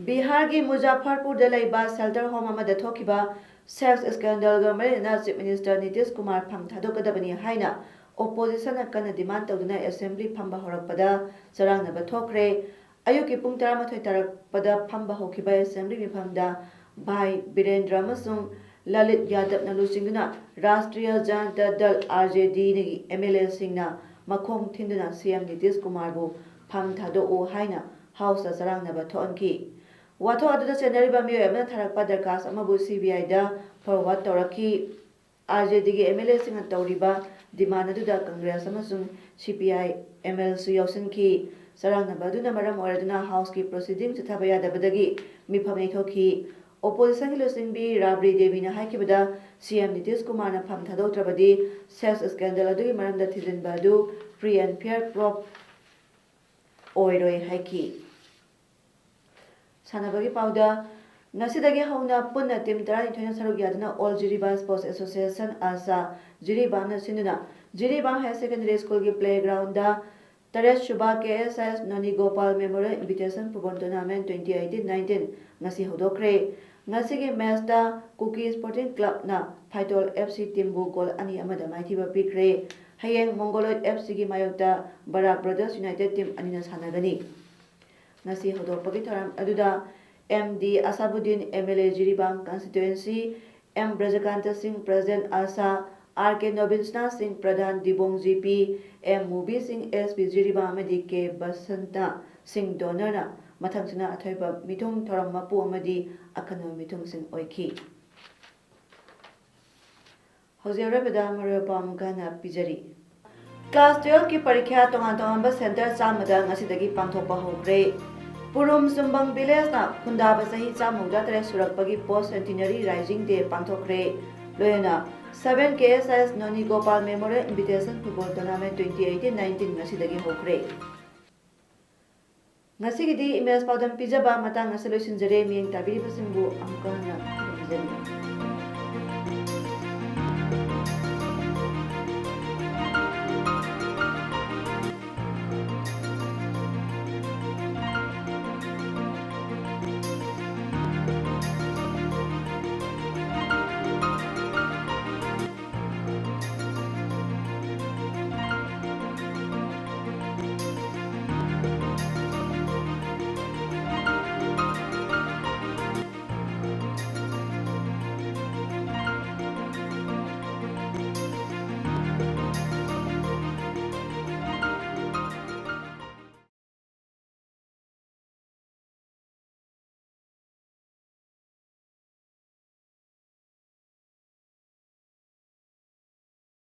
ꯕꯤꯍꯥꯔꯒꯤ ꯃꯨꯖꯥꯐꯔꯄꯨꯔꯗ ꯂꯩꯕ ꯁꯦꯜꯇꯔ ꯍꯣꯝ ꯑꯃꯗ ꯊꯣꯛꯈꯤꯕ ꯁꯦꯛꯁ ꯁ꯭ꯀꯦꯟꯗꯜꯒ ꯃꯔꯤ ꯂꯩꯅꯅ ꯆꯤꯐ ꯃꯤꯅꯤꯁꯇꯔ ꯅꯤꯇꯤꯁ ꯀꯨꯃꯥꯔ ꯐꯝ ꯊꯥꯗꯣꯛꯀꯗꯕꯅꯤ ꯍꯥꯏꯅ ꯑꯣꯄꯣꯖꯤꯁꯟꯅ ꯀꯟꯅ ꯗꯤꯃꯥꯟ ꯇꯧꯗꯨꯅ ꯑꯦꯁꯦꯝꯕ꯭ꯂꯤ ꯐꯝꯕ ꯍꯧꯔꯛꯄꯗ ꯆꯔꯥꯡꯅꯕ ꯊꯣꯛꯈ꯭ꯔꯦ꯫ ꯑꯌꯨꯛꯀꯤ ꯄꯨꯡ ꯇꯔꯥꯃꯥꯊꯣꯏ ꯇꯥꯔꯛꯄꯗ ꯐꯝꯕ ꯍꯧꯈꯤꯕ ꯑꯦꯁꯦꯝꯕ꯭ꯂꯤ ꯃꯤꯐꯝꯗ ꯚꯥꯏ ꯕꯤꯔꯦꯟꯗ꯭ꯔ ꯑꯃꯁꯨꯡ ꯂꯂꯤꯠ ꯌꯥꯗꯕꯅ ꯂꯨꯆꯤꯡꯗꯨꯅ ꯔꯥꯁꯇ꯭ꯔꯤꯌ ꯖꯅꯇꯥ ꯗꯜ, ꯑꯥꯔ ꯖꯦ ꯗꯤꯗꯒꯤ ꯑꯦꯝ ꯑꯦꯜ ꯑꯦꯁꯤꯡꯅ ꯃꯈꯣꯡ ꯊꯤꯟꯗꯨꯅ ꯁꯤ ꯑꯦꯝ ꯅꯤꯇꯤꯁ ꯀꯨꯃꯥꯔꯕꯨ ꯐꯝ ꯊꯥꯗꯣꯛꯎ ꯍꯥꯏꯅ ꯍꯥꯎꯁꯇ ꯆꯔꯥꯡꯅꯕ ꯊꯣꯛꯍꯟꯈꯤ꯫ ꯋꯥꯊꯣꯛ ꯑꯗꯨꯗ ꯆꯦꯟꯅꯔꯤꯕ ꯃꯤꯑꯣꯏ ꯑꯃꯅ ꯊꯥꯔꯛꯄ ꯗꯔꯈꯥꯁ ꯑꯃꯕꯨ ꯁꯤ ꯕꯤ ꯑꯥꯏꯗ ꯐꯣꯔꯋꯥꯔꯗ ꯇꯧꯔꯛꯈꯤ꯫ ꯑꯥꯔ ꯖꯦ ꯗꯤꯒꯤ ꯑꯦꯝ ꯑꯦꯜ ꯑꯦꯁꯤꯡꯅ ꯇꯧꯔꯤꯕ ꯗꯤꯃꯥꯟ ꯑꯗꯨꯗ ꯀꯪꯒ꯭ꯔꯦꯁ ꯑꯃꯁꯨꯡ ꯁꯤ ꯄꯤ ꯑꯥꯏ ꯑꯦꯝ ꯑꯦꯜꯁꯨ ꯌꯥꯎꯁꯤꯟꯈꯤ꯫ ꯆꯔꯥꯡꯅꯕ ꯑꯗꯨꯅ ꯃꯔꯝ ꯑꯣꯏꯔꯗꯨꯅ ꯍꯥꯎꯁꯀꯤ ꯄ꯭ꯔꯣꯁꯤꯗꯤꯡ ꯆꯠꯊꯕ ꯌꯥꯗꯕꯗꯒꯤ ꯃꯤꯐꯝ ꯌꯩꯊꯣꯛꯈꯤ꯫ ꯑꯣꯄꯣꯖꯤꯁꯟꯒꯤ ꯂꯨꯆꯤꯡꯕꯤ ꯔꯥꯕ꯭ꯔꯤ ꯗꯦꯕꯤꯅ ꯍꯥꯏꯈꯤꯕꯗ, ꯁꯤ ꯑꯦꯝ ꯅꯤꯇꯤꯁ ꯀꯨꯃꯥꯔꯅ ꯐꯝ ꯊꯥꯗꯣꯛꯇ꯭ꯔꯕꯗꯤ ꯁꯦꯛꯁ ꯁ꯭ꯀꯦꯟꯗꯜ ꯑꯗꯨꯒꯤ ꯃꯔꯝꯗ ꯊꯤꯖꯤꯟꯕ ꯑꯗꯨ ꯐ꯭ꯔꯤ ꯑꯦꯟ ꯐꯤꯌꯔ ꯄ꯭ꯔꯣꯕ ꯑꯣꯏꯔꯣꯏ ꯍꯥꯏꯈꯤ꯫ ꯁꯥꯟꯅꯕꯒꯤ ꯄꯥꯎꯗ, ꯉꯁꯤꯗꯒꯤ ꯍꯧꯅ ꯄꯨꯟꯅ ꯇꯤꯝ ꯇꯔꯥꯅꯤꯊꯣꯏꯅ ꯁꯔꯨꯛ ꯌꯥꯗꯨꯅ All Jiribam Sports Association, ꯑꯜꯁꯥ, ꯖꯤꯔꯤꯕꯥꯝꯅ ꯁꯤꯟꯗꯨꯅ ꯖꯤꯔꯤꯕꯥꯝ Higher Secondary Schoolꯒꯤ playgroundꯗ ꯇꯔꯦꯠ ꯁꯨꯕ K S S Noni Gopal Memorial Invitation Football Tournament twenty eighteen nineteen ꯉꯁꯤ ꯍꯧꯗꯣꯛꯈ꯭ꯔꯦ꯫ ꯉꯁꯤꯒꯤ matchꯇ Kuki Sporting Clubꯅ Phaitol F C teamꯕꯨ goal ꯑꯅꯤ ꯑꯃꯗ ꯃꯥꯏꯊꯤꯕ ꯄꯤꯈ꯭ꯔꯦ꯫ ꯍꯌꯦꯡ Mongoloid F Cꯒꯤ ꯃꯥꯌꯣꯛꯇ Barak Brothers United team ꯑꯅꯤꯅ ꯁꯥꯟꯅꯒꯅꯤ꯫ ꯉꯁꯤ ꯍꯧꯗꯣꯛꯄꯒꯤ ꯊꯧꯔꯝ ꯑꯗꯨꯗ M D Asabuddin, M L A Jiribam Constituency, M Brajakanta Singh, President, ꯑꯜꯁꯥ, R K Nobin Singh, Pradhan, Dibong G P, M Mubi Singh, S P Jiribam ꯑꯃꯗꯤ K Basanta Singh, donorꯅ ꯃꯊꯪꯁꯤꯠꯅ ꯑꯊꯣꯏꯕ ꯃꯤꯊꯨꯡ, ꯊꯧꯔꯝ ꯃꯄꯨ ꯑꯃꯗꯤ ꯑꯈꯟꯅꯕ ꯃꯤꯊꯨꯡꯁꯤꯡ ꯑꯣꯏꯈꯤ꯫ ꯍꯧꯖꯤꯛ ꯑꯔꯣꯏꯕꯗ ꯃꯔꯨꯑꯣꯏꯕ ꯄꯥꯎ ꯑꯃꯨꯛꯀ ꯍꯟꯅ ꯄꯤꯖꯔꯤ꯫ Class twelveꯀꯤ ꯄꯔꯤꯈ꯭ꯌꯥ ꯇꯣꯉꯥꯟ ꯇꯣꯉꯥꯟꯕ centre ꯆꯥꯝꯃꯗ ꯉꯁꯤꯗꯒꯤ ꯄꯥꯡꯊꯣꯛꯄ ꯍꯧꯈ꯭ꯔꯦ꯫ ꯄꯨꯔꯨꯝ ꯆꯨꯝꯕꯪ villageꯅ ꯈꯨꯟꯗꯥꯕ ꯆꯍꯤ ꯆꯥꯝꯃ ꯍꯨꯝꯐꯨꯇꯔꯦꯠ ꯁꯨꯔꯛꯄꯒꯤ post centenary Raising Day ꯄꯥꯡꯊꯣꯛꯈ꯭ꯔꯦ꯫ ꯂꯣꯏꯅꯅ seven K S S Noni Gopal Memorial Invitation Football Tournament twenty eighteen nineteen ꯉꯁꯤꯗꯒꯤ ꯍꯧꯈ꯭ꯔꯦ꯫ ꯉꯁꯤꯒꯤꯗꯤ ꯏꯃꯦꯖ ꯄꯥꯎꯗꯝ ꯄꯤꯖꯕ ꯃꯇꯥꯡ ꯑꯁꯤꯗ ꯂꯣꯏꯁꯤꯟꯖꯔꯦ꯫ ꯃꯤꯠꯌꯦꯡ ꯇꯥꯕꯤꯔꯤꯕꯁꯤꯡꯕꯨ ꯑꯃꯨꯛꯀ ꯍꯟꯅ ꯈꯨꯔꯨꯝꯖꯔꯤ꯫